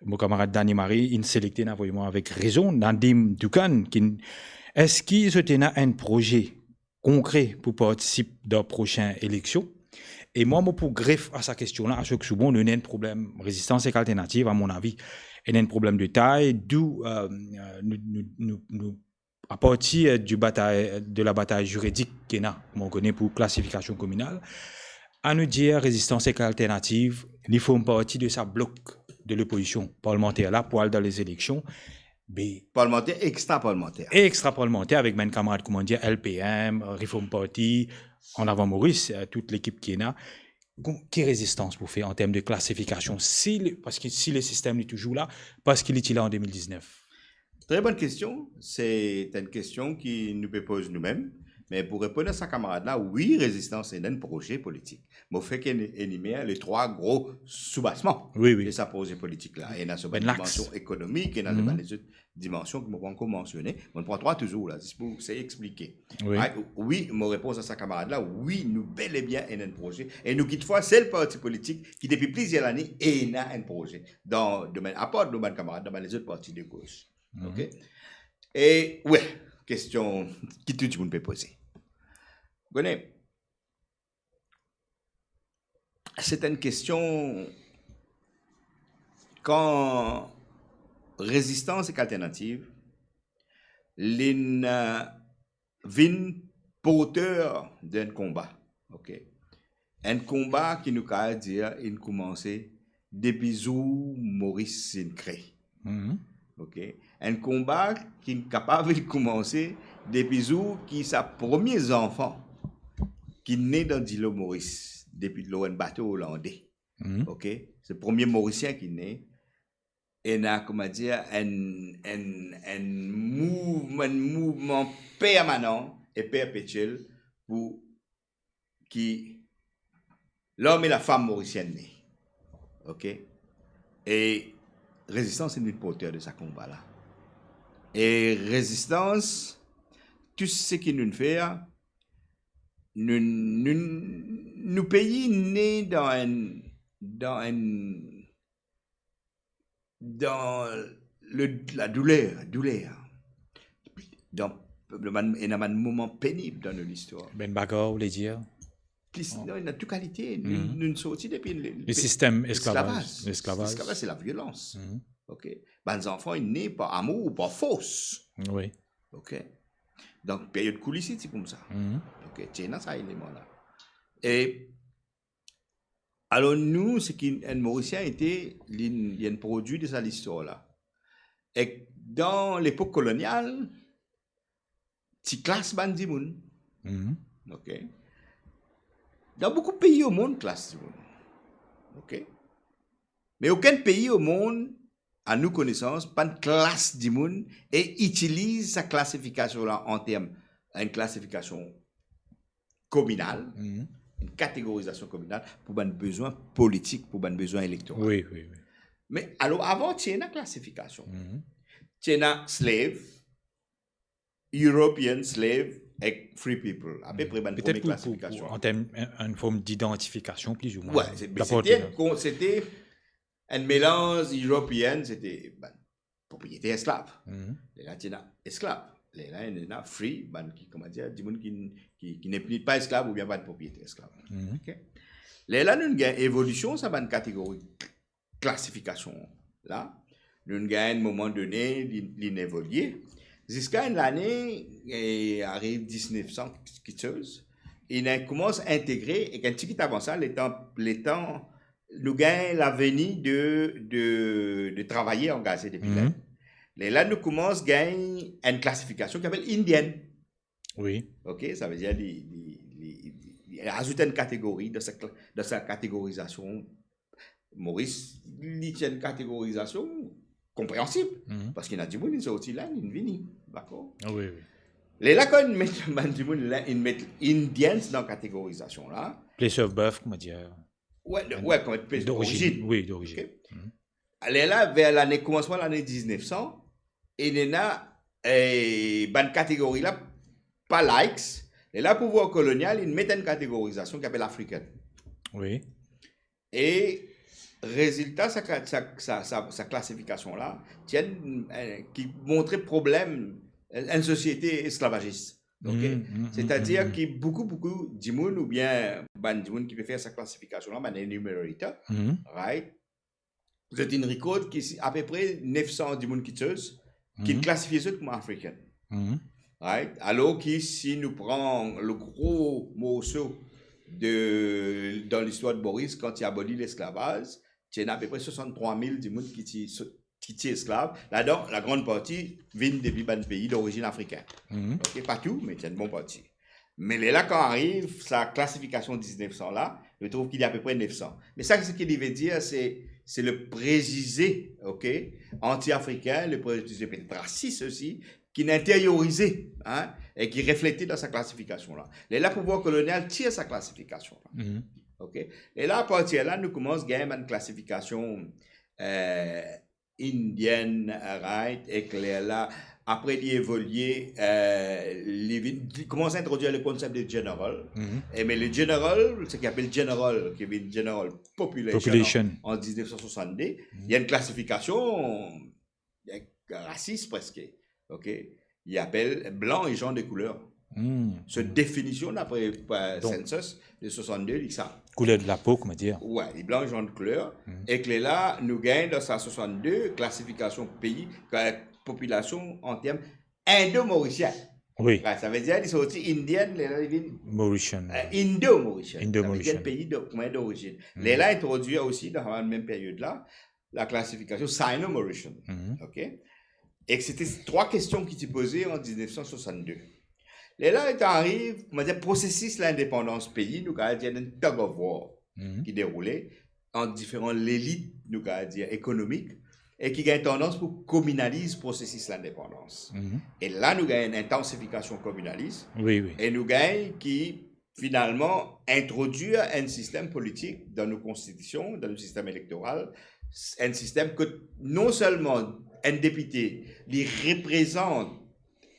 mo kamarad Dani Marie inn selekte, inn avoy mwa avek rezon, Nadim Doukan, ki, eski zot ena enn proze konkre pou partisip dan prosin eleksion? E mwa, mo pou gref a sa kestion la, Ashok Soubron, nou ena enn problem, Rezistans ek Alternativ, a mon avi, ena enn problem de tay, dou, euh, nou, nou, nou, nou, apartir di batay, de la batay ziridik ki ena, kouma ou kone, pou klasifikasion kominal, anou dir Rezistans ek Alternativ, li form parti de sa blok de lopozision parlimanter la pou al dan lezileksion, be Parlimanter, extra parlimanter. Extra parlimanter avek bann kamarad, kouma dir, L P M, Reform Party, An Avan Moris, euh, tout lekip ki ena. Kon-, ki rezistans pou fer an term de klasifikasion, si le, parski si lesistem li touzour la, parski li ti la an de mil diznef? Tre bonn kestion. Se enn kestion ki nou pe poz noumem. Me pou reponn a sa kamarad la, wi, Rezistans ena enn proze politik. Mo fek en-, enimer le trwa gro soubasman Wi, wi. de sa proze politik la. Ena so bann Bann laks. dimansion ekonomik, ena so Mhm. bann lezot dimansion ki mo pa ankor mansione. Mo pran trwa touzour la, zis pou sey explike. Wi. Ay, wi, mo repons a sa kamarad la, wi, nou bel e bien ena enn proze. E nou kitfwa sel parti politik ki depi plizier lane ena enn proze dan domenn, apar nou bann kamarad dan bann lezot parti de gos. Mhm. Ok? E, wi, kestion ki tou dimoun pe poze. Ou kone, se enn kestion, kan Rezistans ek Alternativ, linn, euh, vinn porter d'enn konba, ok? Enn konba ki nou kapav dir inn koumanse depi zour Moris inn kre. Mhm. Ok? Enn konba ki kapav inn koumanse depi zour ki sa premie zanfan ki ne dan dilo Moris, depi lor enn bato olande. Mhm. Ok? Se premie Morisien ki ne, ena, kouma dir, enn, enn, enn mouv-, enn mouvman permanan e perpetiel pou ki lom e lafam morisienn ne. Ok? E Rezistans se nou porter de sa konba la. E Rezistans, tou seki nou fer, nou, nou, nou pei ne dan enn, dan enn, dan le, ladouler, douler. Dan, dan bann, ena bann moman penib dan nou listwar. Bann bagar, ou le dir? Plis, Oh. non, ena tou kalite. Nou, Mhm. nou sorti depi le, le Le sistem esklavaz. esklavaz. Esklavaz. Esklavaz, se laviolans. Mhm. Ok? Bann zanfan, inn ne par amour, par fors. Wi. Ok? Donk, period Koulissi, ti koumsa. Mhm. Ok? Ti ena sa eleman la. E alor nou, seki enn Morisien ete, li, li enn prodwi de sa listwar la. Ek dan lepok kolonial, ti klas bann dimoun. Mhm. Ok? Dan boukou pei omond, klas dimoun. Ok? Me okenn pei omond, a nou konesans, pa'nn klas dimoun e itiliz sa klasifikasion la an term, enn klasifikasion kominal, Mhm. enn kategorizasion kominal pou bann bezwin politik, pou bann bezwin elektoral. Wi, wi, wi. Me alor, avan, ti ena klasifikasion. Mhm. Ti ena slave, European slave ek free people. Apepre bann Petet premie pou, pou, klasifikasion. pou, an term, enn, enn form didantifikasion, pli ou mwin. Wi, se, me Laporte, sete non? kon-, sete enn melanz European, sete bann propriyeter esklav. Mhm. Lerla ti ena esklav. Lerla ena free, bann ki, kouma dir, dimoun ki, ki, ki nepli pa esklav oubien bann propriyeter esklav. Mhm. Ok? Lerla nou gagn evolision sa bann kategori klasifikasion la. Nou gagn enn moman done, li, li evolie. Ziska enn lane, e, ariv diznef san kitsoz, inn koumans integre, e enn tigit avan sa, letan, letan nou gagn laveni de, de, de travayer angaze depi Mhm. Lenn. Lerla nou koumans gagn enn klasifikasion ki apel Indian. Wi. Ok, sa ve dir li, li, li, li, li azout enn kategori dan sa kla-, dan sa kategorizasion. Moris, li ti enn kategorizasion konpreansib, Mhm. parski ena dimoun inn sorti la, inn vini, dakor? Ah, wi, wi. Lerla kan inn met bann dimoun la, inn met Indians dan kategorizasion la. Place of birth, kouma dir. Ouais, de, ouais, kouma pes dorizin. Wi, dorizin. Ok. Lerla, ver lane, koumansman lane diznef san, ena, eh, bann kategori la, pa likes. Lerla pouvwar kolonial, li met enn kategorizasion ki apel African. Wi. E rezilta sa ka-, sa, sa, sa, sa klasifikasion la, ti enn, eh, ki montre problem, enn, enn sosiete esklavazis. Ok? Setadir ki boukou, boukou dimoun oubien bann dimoun ki pe fer sa klasifikasion la, bann enumerator, right? Zot inn rekord ki si apepre nef san dimoun kiksoz ki klasifie zot kouma African. Right? Alor ki si nou pran le gro morso de, dan listwar de Moris, kan ti aboli lesklavaz, ti ena apepre swasanntrwa mil dimoun ki ti so-, ki ti esklav. Ladan, lagran parti vinn depi bann pei dorizin afrikin. Ok, pa tou, me ti enn bon parti. Me lerla kan ariv sa klasifikasion diznef san la, nou trouv ki li apepre nef san. Me sa, seki li ve dir, se, se le prezize, ok, anti-afrikin, le prezize petet rasis osi, ki inn interiorize, hein, e ki reflete dan sa klasifikasion la. Lerla pouvwar kolonial tir sa klasifikasion la. Ok? E la, apartir la, nou koumans gagn bann klasifikasion, eh, indienn, right? Ek lerla, apre li evolie, eh, li vinn, li koumans introdir le konsep de general. E me le general, seki apel general, ki vinn general population, population, an, an diznef san swasannde, li ena enn klasifikasion, eh, rasis preske. Ok? Li apel blan e gens de couleur. So definision dapre, eh, census de swasannde, li sa. Couleur de la peau, kouma dir. Wi, li blan, gens de couleur. Ek lerla, nou gagn dan sa swasannde, klasifikasion pei, ka-, popilasion an term indo-morisien. Wi. Sa ve dir, li sorti Indian, lerla li vinn Mauritian. Eh, indo-morisien. Sa ve dir pei do-, kouma dorizin. Lerla introdwir osi dan sa mem peryod la, la klasifikasion Sino-Mauritian. Ok? Ek sete trwa kestion ki ti poze an diznef san swasannde. Lerla, li ariv, kouma dir, prosesis lindepandans pei, nou kapav dir enn tug of war ki deroule ant diferan lelit, nou kapav dir, ekonomik, e ki gagn tandans pou kominaliz prosesis lindepandans. E la, nou gagn enn intansifikasion kominalis, e nou gagn ki finalman introdwir enn sistem politik dan nou konstitision, dan nou sistem elektoral, enn sistem kot non selman enn depite, li reprezant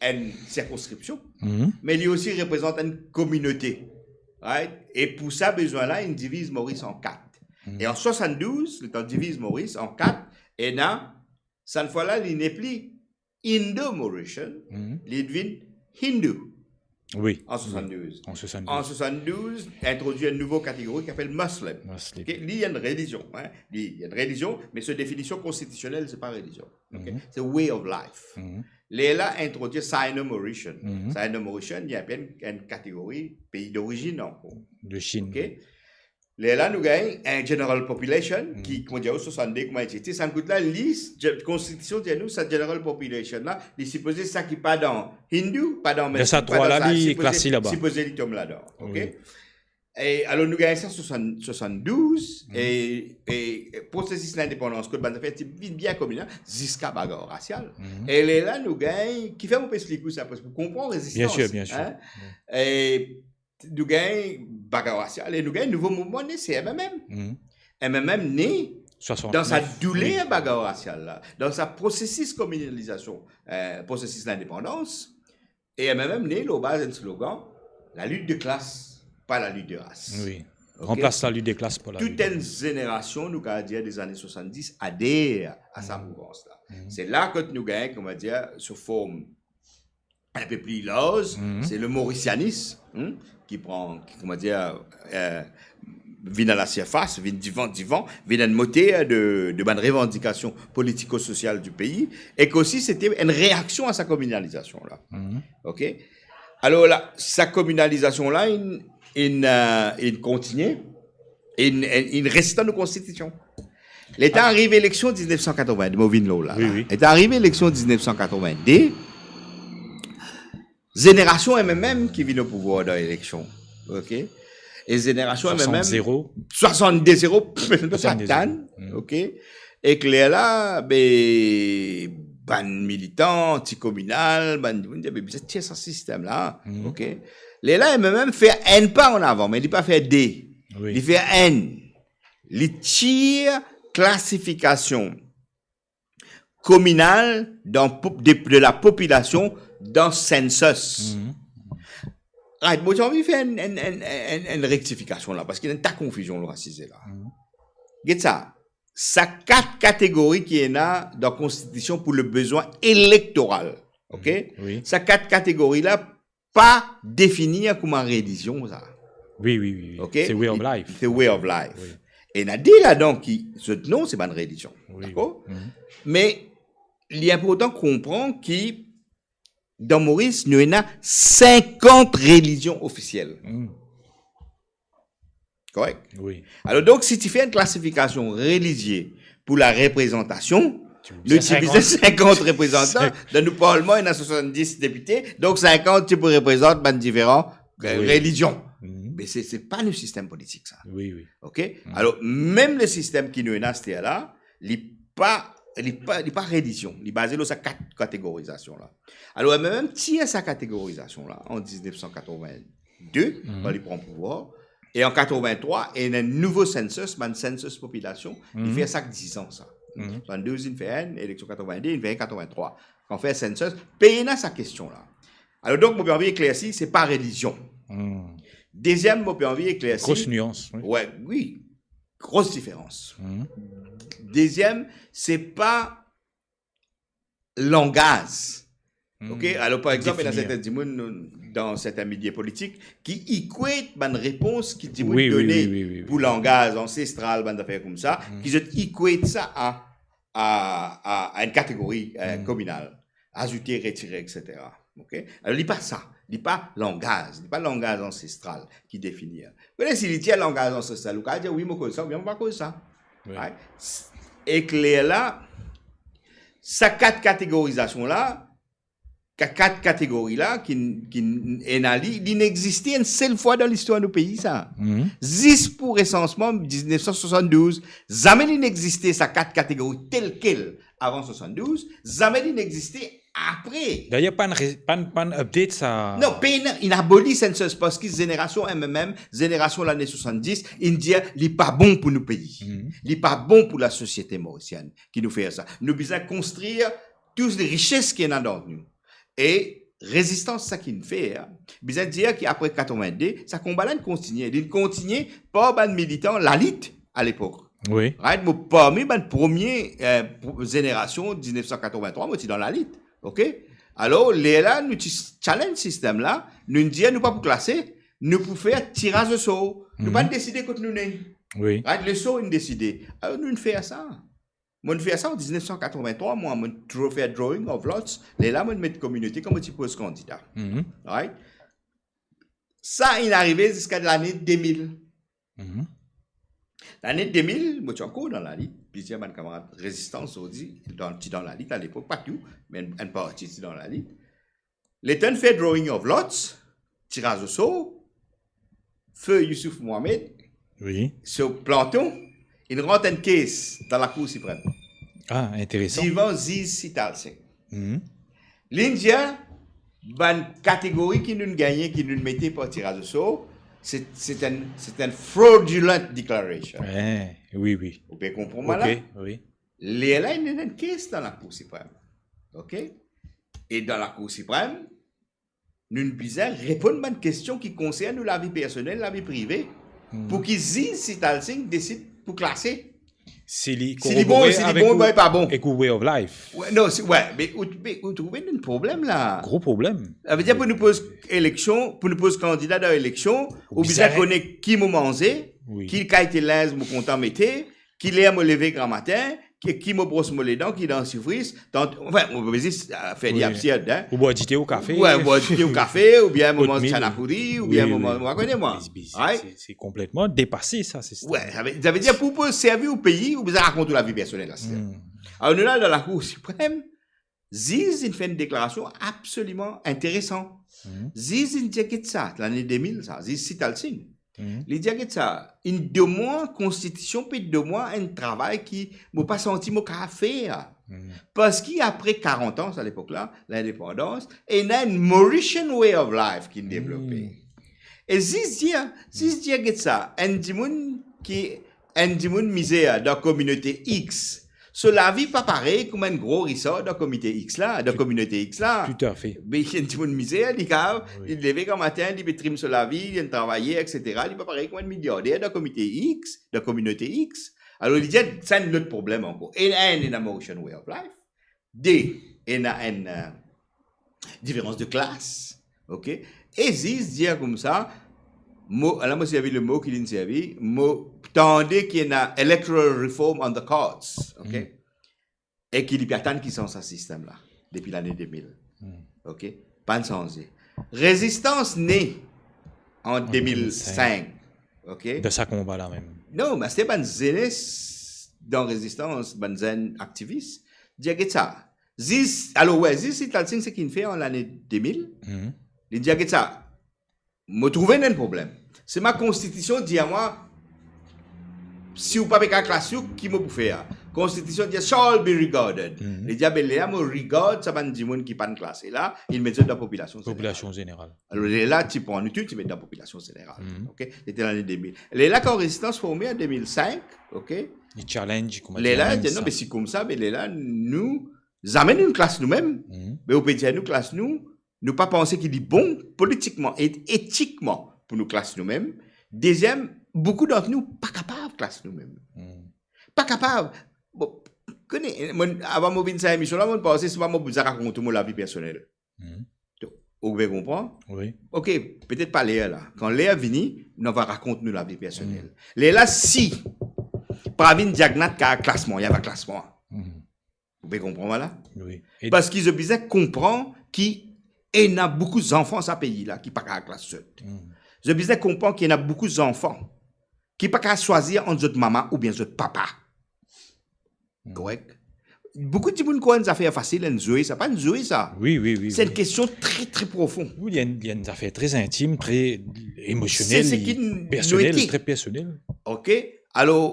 enn sirkonskripsion, me li osi reprezant enn kominote, right? E pou sa bizin la, inn diviz Moris an kat. E an swasanndouz, letan diviz Moris an kat, ena, sann fwa la, li nepli Indo-Mauritian, li vinn Hindu. Wi, an swasanndouz. An swasanndouz. An swasanndouz, introdwir enn nouvo kategori ki apel Muslim. Muslim. Ok? Li enn relizion, hein? Li enn relizion, me so definision konstitisionel, se pa relizion. Ok? Se way of life. Lerla introdwir Sino-Mauritian. Sino-Mauritian, li apel enn kategori pei dorizin ankor. De Chine. Ok? Lerla nou gagn enn general population ki, kouma dir, swasannde, kouma ti ete, sann kout la, li, konstitision dir nou, sa general population la, li sipoze sa ki pa dan Hindu, pa dan Muslim, pa dan sa, li sipoze, sipoze li tom ladan. Ok? E alor nou gagn sa swasann, swasanndouz, e, e, e prosesis lindepandans, kot bann zafer ti vinn bien kominal, ziska bagar rasial. E lerla nou gagn, kifer mo pe explik ou sa, parski pou konpran rezistans, bien sir, bien sir, hein? E nou gagn bagar rasial, e nou gagn nouvo mouvman ne, se M M M. M M M ne dan sa douler bagar rasial la, dan sa prosesis kominalizasion, eh, prosesis lindepandans, e M M M ne lor baz enn slogan, la lutte de classe, pas la lutte de race. Wi. Ok? Ranplas la lutte de classe par la lutte de race. Tout enn zenerasion, nou kapav dir, de zane swasanndis, ader a sa mouvmans la. Se la kot nou gagn, kouma dir, sou form enn pe pli larz, se le mauricianisme, hmm, ki pran, ki, kouma dir, eh, vinn a la sirfas, vinn divan, divan, vinn enn moter de, de bann revandikasion politiko-sosial di pei, e ki osi sete enn reaksion a sa kominalizasion la. Ok? Alor la, sa kominalizasion la, inn, inn, eh, inn kontinie, inn, inn, inn res dan nou konstitision. Letan ariv eleksion diznef san katrovin-de, mo vinn lor la, wi, la. Letan ariv eleksion diznef san katrovin-de, zenerasion M M M ki vinn o pouvwar dan eleksion. Ok? E zenerasion M M M, swasannde zero. Swasannde zero, pff, swasannde zero. Tann, ok? Ek lerla, be, bann militan, antikominal, bann dimoun dir, be, bizin tir sa sistem la, ok? Lerla, M M M fer enn pa an avan, me li pa fer de. Wi. Li fer enn. li tir klasifikasion kominal dan pop-, de, de lapopilasion dan census. Mhm. Right, mo ti anvi fer enn, enn, enn, enn, enn rektifikasion la, parski ena enn ta konfizion lor sa size la. Mhm. Get sa, sa kat kategori ki ena dan konstitision pou le bizin elektoral, ok? Mhm. Wi. Sa kat kategori la pa definir kouma relizion sa. Wi, wi, wi, wi. Ok? Se way of life. Se way of life. Wi. Ena de ladan ki zot non, se bann relizion. Wi. Dakor? Mhm. Me li inportan konpran ki dan Moris, nou ena sinkant relizion ofisiel. Mhm. Korek? Wi. Alor, donk, si ti fer enn klasifikasion relizie pou lareprezantasion, nou ti bizin sinkant reprezantan. Dan nou parlman, ena swasanndis depite, donk sinkant ti pou reprezant bann diferan, euh, relizion. Mhm. Me se, se pa nou sistem politik, sa. Wi, wi. Ok? Mhm. Alor, mem le sistem ki nou ena aster la, li pa, li pa, li pa relizion, li baze lor sa kat kategorizasion la. Alor, mem tir sa kategorizasion la, an diznef san katrovin-de, mhm, kan li pran pouvwar. E an katrovin-trwa, ena enn nouvo census, bann census popilasion, li fer sak diz an sa. Mhm. Swasanndouz, li fer enn, eleksion katrovin-de, li fer enn katrovin-trwa. Kan fer census, pe ena sa kestion la. Alor, donk, mo pe anvi eklersi, se pa relizion. Mhm. Deziem, mo pe anvi eklersi. Gros nians, wi. Wi, wi. Gros diferans. Mhm. Deziem, se pa langaz. Hmm. Ok? Alor, par exanp, ena sertin dimoun, nou, dan sertin milie politik, ki equate bann repons ki dimoun done pou langaz ansestral, bann zafer koumsa, ki zot equate sa a, a, a, a enn kategori, euh, kominal. Azoute, retire, et cetera. Ok? Alor, li pa sa. Li pa langaz. Li pa langaz ansestral ki definir. Ou kone, si li ti langaz ansestral, ou kav dir, wi, mo koz sa, oubien mo pa koz sa. Wi. Right? S-, ek lerla, sa kat kategorizasion la, ka-, kat kategori la, ki, ki ena li, li'nn existe enn sel fwa dan listwar nou pei sa. Mhm. Zis pou resansman diznef san swasann-douz, zame li'nn existe sa kat kategori telkel avan swasann-douz, zame li'nn existe apre. Dayer, pa'nn re-, pa'nn, pa'nn update sa. Non, pena, inn aboli census parski zenerasion M M M, zenerasion lane swasann-dis, inn dir li pa bon pou nou pei. Mhm. Li pa bon pou lasosiete morisienn ki nou fer sa. Nou bizin konstrir tou rises ki ena dan nou. E rezistans sa ki'nn fer, bizin dir ki apre katrovin-de, sa konba la inn kontigne. Li'nn kontigne par bann militan Lalit alepok. Wi. Right? Mo parmi bann premie, eh, pr-, zenerasion diznef san katrovin-trwa, mo ti dan Lalit. Ok? Alor, lerla, nou ti s-, challenge sistem la, nou'nn dir nou pa pou klase, nou pou fer tiraz o sor. Nou pa'nn deside kot nou ne. Wi. Right? Lesor inn deside. Alor, nou'nn fer sa. Mo'nn fer sa an diznef san katrovin-trwa, mwa, mo'nn dro-, fer drawing of lots. Lerla, mo'nn met kominote kan mo ti poz kandida. Mhm. Right? Sa inn arive ziska lane de mil. Mhm. Lane de mil, mo ti ankor dan Lalit. Plizier bann kamarad rezistans, zordi, dan, ti dan Lalit alepok, pa tou, me enn, enn parti ti dan Lalit. Letan inn fer drawing of lots, tiraz o sor, Fe Youssouf Mohamed, wi, so planton, inn rant enn kes dan Lakour Siprem. Ah, interesan. Divan Ziz Sital Singh. Mhm. Li'nn dir, bann kategori ki nou'nn gagne, ki nou'nn mete par tiraz o sor, se, se enn, se enn fraudulent declaration. Eh, wi, wi. Ou pe konpran mwa la? Ok, wi. Lerla, inn ena enn kes dan Lakour Siprem. Ok? E dan Lakour Siprem, nou'nn bizin reponn bann kestion ki konsern nou lavi personel, lavi prive, hmm, pou ki Ziz Sital Singh desid pou klase. Si li, si li bon, si li bon, avek ou, pa bon. Ek ou way of life. Wi, non, si, wi, me ou, me ou trouve nou enn problem la. Gro problem. Savedir pou nou poz eleksion, pou nou poz kandida dan eleksion, ou bizin kone ki mo manze, wi, ki kalite linz mo kontan mete, ki ler mo leve gramatin, ki, ki mo bros mo ledan, ki dantifris, tant, anfin, mo pe zis, euh, fer li absird, hein. Wi. Ou bwar dite ou kafe. Wi, ou bwar dite ou kafe, oubien mo manz oatmeal, chanapuri, oubien mo manz, wi, wi, mo pa kone mwa. Wi, wi. Se, se konpletman depase sa, se... Wi, savedir pou, pou servi ou pei, ou bizin rakont ou lavi personel, la. Hmm. Alor, nou la, dan Lakour Siprem, Ziz inn fer enn deklarasion absoliman interesan. Hmm. Ziz inn dir, get sa, lane de mil sa, Ziz Sital Singh. Hmm. Li dir, get sa, inn donn mwa, konstitision pe donn mwa enn travay ki mo pa santi mo kapav fer. Hmm. Parski apre karant an, sa lepok la, lindepandans, ena enn Mauritian way of life ki'nn devlope. Hmm. E Ziz dir, Ziz dir, get sa, enn dimoun ki enn dimoun mizer dan kominote X, so lavi pa parey kouma enn gro risar dan komite X la, dan kominote X la. Toutafe. Me enn dimoun mizer, li kapav, wi, li leve gramatin, li pe trim so lavi, li enn travayer, et cetera. Li pa parey kouma enn miliarder dan komite X, dan kominote X. Alor, li dir, sa enn lot problem ankor. Ena enn, ena Mauritian way of life. De, ena enn, eh, diferans de klas, ok? E ziz dir koumsa, mo, la mo servi le mo ki linn servi, mo tande ki ena electoral reform on the cards, ok? E ki li pe atann ki sanz sa sistem la, depi lane de mil, ok? Pa'nn sanze. Rezistans ne an de mil sink, ok? Dan sa konba la mem. Non, me se bann zenes dan rezistans, bann zenn aktivis, dir, get sa. Ziz, alor, wi, ziz Sital Singh, seki inn fer an lane de mil, li dir, get sa, mo trouve ena enn problem. Se ma konstitision dir mwa, si ou pa pe kapav klas ou, ki mo pou fer? Konstitision dir, "Shall be regarded." Li dir, be ler mo regard sa bann dimoun ki pa'nn klase la, inn met zot dan popilasion zeneral. Popilasion zeneral. Alor, lerla, ti pran nou tou, ti met dan popilasion zeneral. Ok? Sete lane de mil. Lerla, kan rezistans forme an de mil sink, ok? Li challenge, kouma dir, lerla, mem dir, non, sa. Me si koumsa, me lerla, nou, zame nou klas noumem. Me ou pe dir nou klas nou, nou pa panse ki li bon politikman e etikman pou nou klas noumem. Deziem, boukou dant nou pa kapav klas noumem. Pa kapav. Bon, kone, mo, avan mo vinn sa emision la, mo panse se pa mo bizin rakont mo lavi personel. To, ou pe konpran? Wi. Ok, petet pa ler la. Kan ler vini, nou va rakont nou lavi personel. Lerla, si pa vinn diagnat ki klas mwa, ya va klas mwa. Ou pe konpran mwa la? Wi. E parski zot bizin konpran ki ena boukou zanfan sa pei la ki pa kapav klas zot. Zot bizin konpran ki ena boukou zanfan ki pa kapav swazir ant zot mama oubien zot papa. Korek? Boukou dimoun krwar enn zafer fasil, enn zwe, sa pa enn zwe sa. Wi, wi, wi, wi. Se enn kestion tre, tre profon. Wi, li enn, li enn zafer tre intim, tre emosionel, personel, tre personel. Se seki nou ete. Ok? Alor,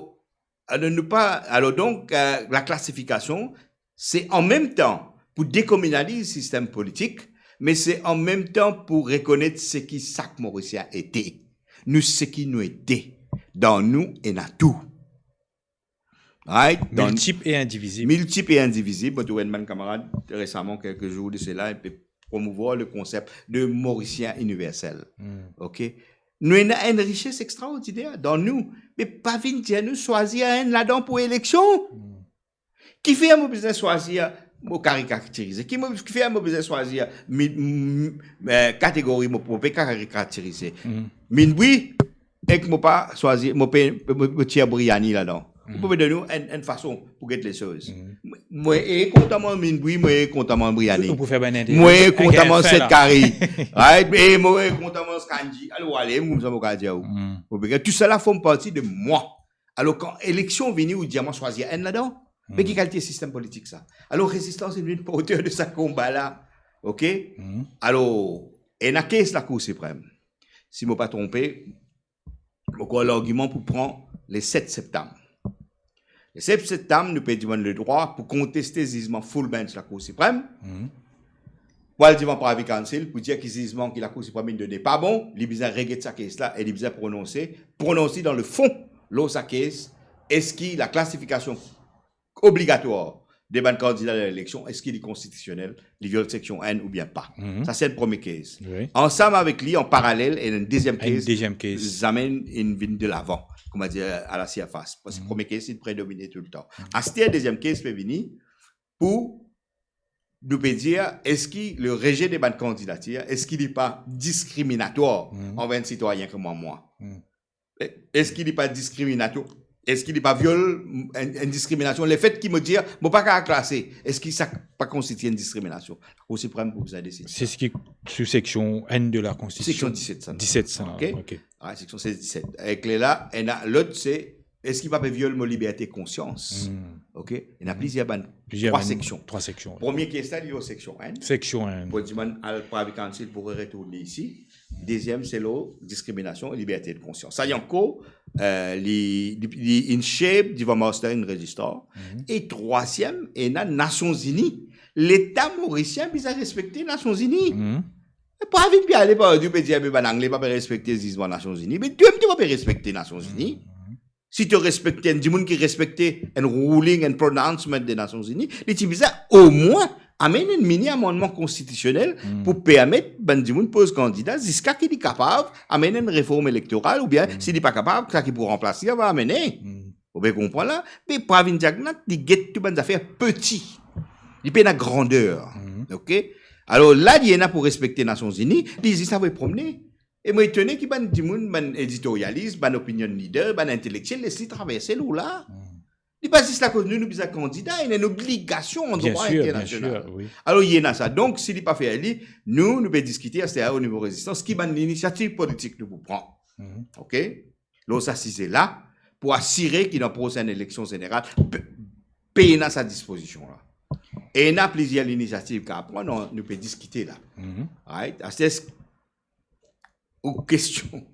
alor nou pa, alor donk, eh, laklasifikasion, se anmemtan pou dekominaliz sistem politik, me se anmemtan pou rekonet seki sak Morisien ete. Nou seki nou ete. Dan nou ena tou. Right? Dan miltip e indivizib. Miltip e indivizib. Mo trouv enn bann kamarad resaman, kelke zour de sela, pe promouvwar le konsep de Morisien iniversel. Ok? Nou ena enn rises extraordiner dan nou, me pa vinn dir nou swazir enn ladan pou eleksion. Kifer mo bizin swazir mo karikatirize? Ki mo, kifer mo bizin swazir mi-, m-, eh, kategori mo pou pe karikatirize? Minbwi, ek mo pa swazir, mo pe, mo, mo tir briani ladan. Ou pou donn nou enn, enn fason pou get lesoz. Mo, mo e kontan manz minbwi, mo e kontan manz briani. Ou pou fer bann ente-, mo e kontan manz set kari. Right? E mo e kontan manz kandi. Alor, ale, koumsa mo kapav dir ou. Mo pe, tousala form parti de mwa. Alor, kan eleksion vini, ou dir mwa swazir enn ladan, me ki kalite sistem politik sa? Alor, rezistans inn vinn porter de sa konba la. Ok? Alor, ena kes Lakour Siprem. Si mo pa tronpe, mo krwar largiman pou pran le set septam. Le set septam, nou pe dimann ledrwa pou konteste zizman full bench Lakour Siprem. Pou al divan Privy Council, pou dir ki zizman ki Lakour Siprem inn done pa bon, li bizin reget sa kes la e li bizin prononse, prononse dan le fon lor sa kes, eski laklasifikasion obligatwar de bann kandida dan leleksion, eski li konstitisionel, li viol seksion enn oubien pa. Sa se enn premie kes. Wi. Ansam avek li, an paralel, ena enn deziem kes, deziem kes, zame inn vinn delavan, kouma dir, a la sirfas. Parski premie kes, li predomine toultan. Aster, deziem kes pe vini, pou nou pe dir, eski le rejet de bann kandidatir, eski li pa diskriminatwar anver enn sitwayin kouma mwa? E-, eski li pa diskriminatwar? Eski li pa viol enn, enn diskriminasion? Lefet ki mo dir, mo pa kapav klase, eski sa pa konstitie enn diskriminasion? Lakour Siprem pou bizin desid. Se seki sou seksion enn de la Konstitisyon. Seksion diset sa. Diset sa, ok. Ah, seksion sez diset. Ek lerla, ena lot, se eski pa pe viol mo liberte konsyans? Ok? Ena plizier bann, plizier trwa bann seksion. Trwa seksion, wi. Premie kes la, li lor seksion enn. Seksion enn. Pou dimann al Privy Council pou retourn li isi. Deziem, se lor diskriminasion e liberte de konsyans. Sa, li ankor, eh, li, li, li inn shape divan Mastering Registrar. E trwaziem, ena Nasion Zini. Leta morisien bizin respekte Nasion Zini. Pa vinn pe ale par di, ou pe dir, "Be bann Angle pa pe respekte zizman Nasion Zini." Me twamem, to pa pe respekte Nasion Zini. Si to respekte enn dimoun ki respekte enn ruling, enn pronouncement de Nasion Zini, li ti bizin omwin amenn enn mini amannman konstitisionel pou permet bann dimoun poz kandida ziska ki li kapav amenn enn reform elektoral, oubien si li pa kapav, sa ki pou ranplas li, va amene. Ou pe konpran la? Me Pravin Jagannath, li get tou bann zafer peti. Li pena grander. Ok? Alor la, li ena pou respekte Nasion Zini, li zis avoy promne. E mo etone ki bann dimoun, bann editorialis, bann opinion leader, bann intelektiel, les li traverse lor la. Li pa zis lakoz nou, nou bizin kandida, ena enn obligasion an drwa internasional. Alor, li ena sa. Donk, si li pa fer li, nou, nou pe diskite, aster la, o nivo rezistans, ki bann linisiativ politik nou pou pran. Ok? Lor sa size la, pou asire ki dan prosenn eleksion zeneral, pe, pena sa dispozision la. Ena plizier linisiativ ki a pran, nou, nou pe diskite la. Right? Aster, ou kestion.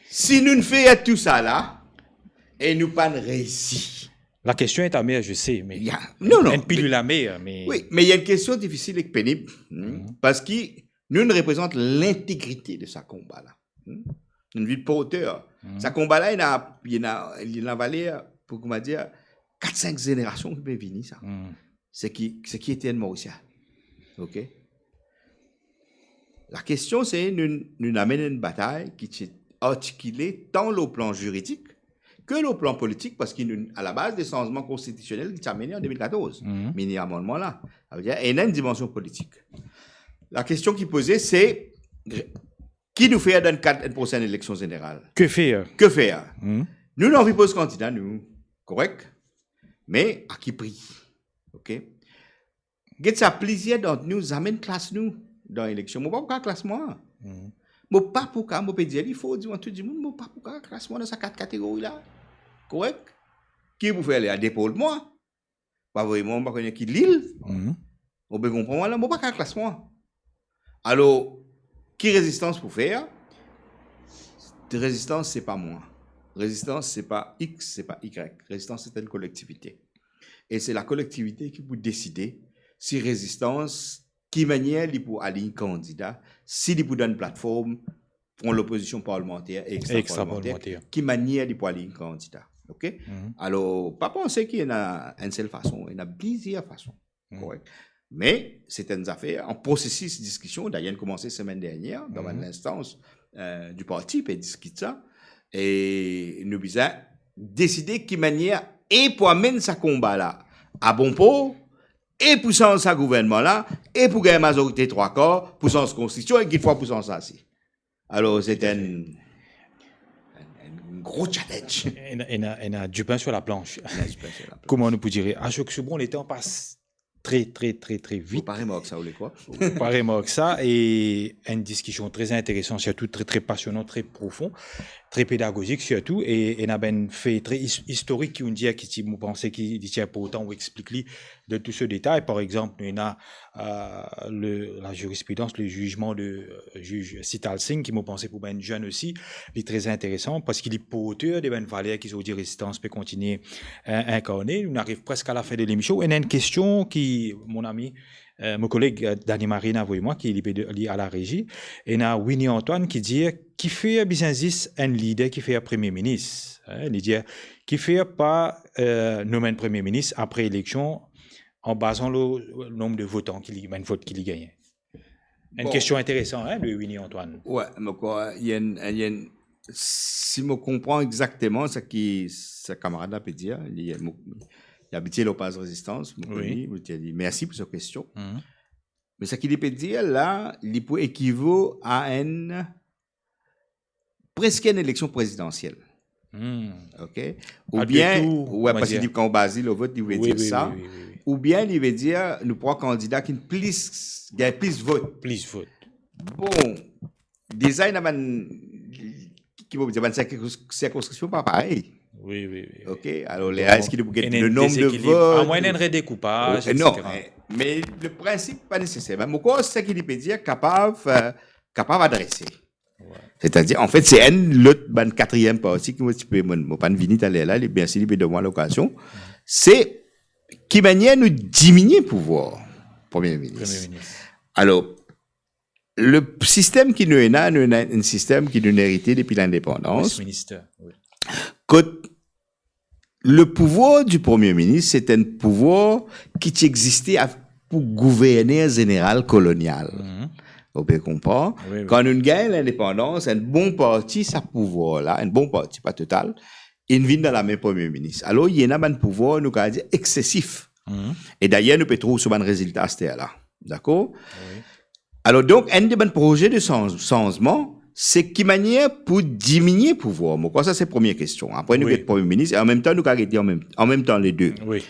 Si nou fer tou sa la, e nou pa'nn reisi. La question est amère, je sais, mais... Non, non, enn pilil amer, me... Wi, me ena enn kestion difisil ek penib, parski nou, nou reprezant lintegrite de sa konba la. Nou vinn porter. Sa konba la, li ena, li ena, li ena valer pou, kouma dir, kat, sink zenerasion ki pe vini sa. Seki, seki ete enn Morisien. Ok? La kestion se, nou, nou amenn enn batay ki ti artikile tan lor plan ziridik ke lor plan politik, parski nou, alabaz, de sanzman konstitisionel ki ti amene an de mil katorz, mini amannman la. Savedir, ena enn dimansion politik. La kestion ki poze, se, ki nou fer dan kad enn prosenn eleksion zeneral? Ke fer? Ke fer? Nou, nou anvi poz kandida nou, korek? Me a ki pri? Ok? Get sa, plizier dant nou, zame klas nou dan eleksion. Mo pa pou kav klas mwa. Mo pa pou kav, mo pe dir li for devan tou dimoun, mo pa pou kav klas mwa dan sa kat kategori la. Korek? Ki pou fer la? Deport mwa. Pa vre, mwa, mo pa kone ki lil. Ou pe konpran mwa la, mo pa kav klas mwa. Alor, ki rezistans pou fer? Rezistans, se pa mwa. Rezistans, se pa X, se pa Y. Rezistans, se enn kolektivite. E se lakolektivite ki pou deside si rezistans, ki manier li pou align kandida, si li pou donn platform Fron Lopozision parlimanter e extra parlimanter, ki manier li pou align kandida. Ok? Alor, pa panse ki ena enn sel fason, ena plizier fason. Korek? Me se enn zafer an prosesis diskision, dayer inn koumanse semenn dernier, dan bann linstans, eh, di parti, pe diskit sa. E nou bizin deside ki manier e pou amenn sa konba la a bon por, e pou sanz sa gouvernman la, e pou gagn mazorite trwa kar, pou sanz konstitision, e kikfwa pou sanz sa si. Alor, se enn, enn, enn gro challenge. Ena, ena, ena dipin sir laplanch. Ena dipin sir laplanch. Kouma nou pou dir? Azour, bon, letan pas tre, tre, tre, tre vit. Ou pa remark sa, ou le krwar? Ou pa remark sa, e enn diskision tre interesan, sirtou tre, tre pasionan, tre profon, tre pedagozik sirtou, e ena bann fe tre is-, istorik ki ou'nn dir ki ti, mo panse ki li ti inportan ou explik li dan tou se detay. Par exanp, nou ena, eh, le, la zirisprudans, le zizman de, eh, ziz Sital Singh, ki mo panse pou bann zenn osi, li tre interesan, parski li porter de bann valer ki zordi rezistans pe kontigne, eh, inkarne. Nou ariv preske a lafin de lemision. Ena enn kestion ki, mon ami, eh, mo koleg, eh, Dani Marie inn avoy mwa, ki li pe de, li a la rezi. Ena Winnie Antoine ki dir, kifer bizin zis enn lider ki fer premie minis? Eh, li dir, kifer pa, eh, nom enn premie minis apre eleksion, an bazan lor, lor nonb de votan ki li, bann vot ki li gagne? Enn kestion interesan, hein, de Winnie Antoine. Wi, mo krwar, ena enn, ena enn, si mo konpran exakteman sa ki, sa kamarad la pe dir, li, mo, li abitie lor paz Rezistans, mo kone li, mo dir li mersi pou so kestion. Me sa ki li pe dir la, li pou ekivo a enn, preske enn eleksion prezidansiel. Ok? Oubien, wi, parski li, kan ou baze lor vot, li ve dir sa. Oubien li ve dir, nou pran kandida ki plis, gagn plis vot. Plis vot. Bon, deza, ena bann, ki mo dir, bann sirkons-, sirkonskripsion pa parey. Wi, wi, wi. Ok? Alor, donk, eski li pou get le nonb de vot? Amwin ena enn redekoupaz, non, etsetera. Eh, me le prinsip pa neseser. Me mo krwar seki li pe dir kapav, eh, kapav adrese. Setadir, anfet, se enn lot, bann katriem parti ki mo ti pe, mo, mo pa'nn vini taler la, li, biensir, li pe donn mwa lokazion. Se ki manier nou diminie pouvwar Premie Minis. Premie Minis. Alor, le sistem ki nou ena, nou ena enn sistem ki nou erite depi lindepandans. Westminster, wi. Kot le pouvwar di Premie Minis, se enn pouvwar ki ti existe a-, pou gouverner zeneral kolonial. Mhm. Ou pe konpran? Wi, wi. Kan nou gagn lindepandans, enn bon parti sa pouvwar la, enn bon parti, pa total, inn vinn dan lame Premie Minis. Alor, ena bann pouvwar, nou kapav dir, eksesif. Mhm. E dayer, nou pe trouv so bann rezilta aster la. Dakor? Wi. Alor, donk, enn de bann proze de sanz-, sanzman, se ki manier pou diminie pouvwar. Mo krwar sa se premie kestion. Apre, nou Wi. Get Premie Minis, e anmemtan, nou kapav get an mem, an mem tan le de. Wi.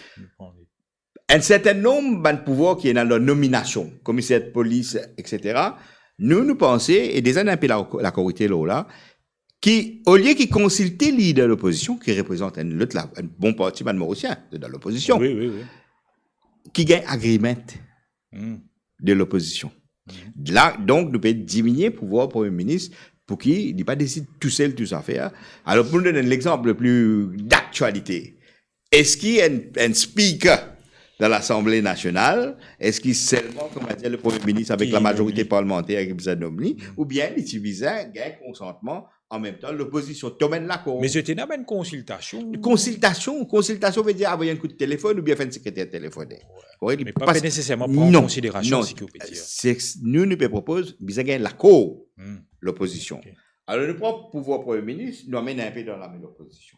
Enn serten nonb bann pouvwar ki ena dan nominasion, komiser polis, et cetera, nou, nou panse, e deza ena enpe la-, lakorite lor la, ki, olie ki konsilte lider lopozision, ki reprezant enn lot la, enn bon parti bann Morisien dan lopozision, Wi, wi, wi. Ki gagn agreement Hmm. de lopozision. Hmm. La, donk, nou pe diminie pouvwar Premie Minis pou ki li pa desid tousel tou zafer. Alor, pou nou donn enn lexanp le pli daktialite, eski enn, enn speaker dan Lasanble Nasional, eski selman, kouma dir, le Premie Minis avek Ki la mazorite nom li. Parlemanter ki bizin nom li, Hmm. oubien li ti bizin gagn konsantman an mem tan lopozision, to bann lakor. Me zot ena bann konsiltasion. Konsiltasion, konsiltasion ve dir avoy enn kout telefonn oubien fer enn sekreter telefone. Wi. Korek? Me pa Pas- pe neseserman pran Non, konsiderasion non. Seki ou pe dir. Se, nou, nou pe propoz, bizin gagn lakor Hmm. lopozision. Ok. Alor, nou pran pouvwar Premie Minis, nou amenn enpe dan lame lopozision.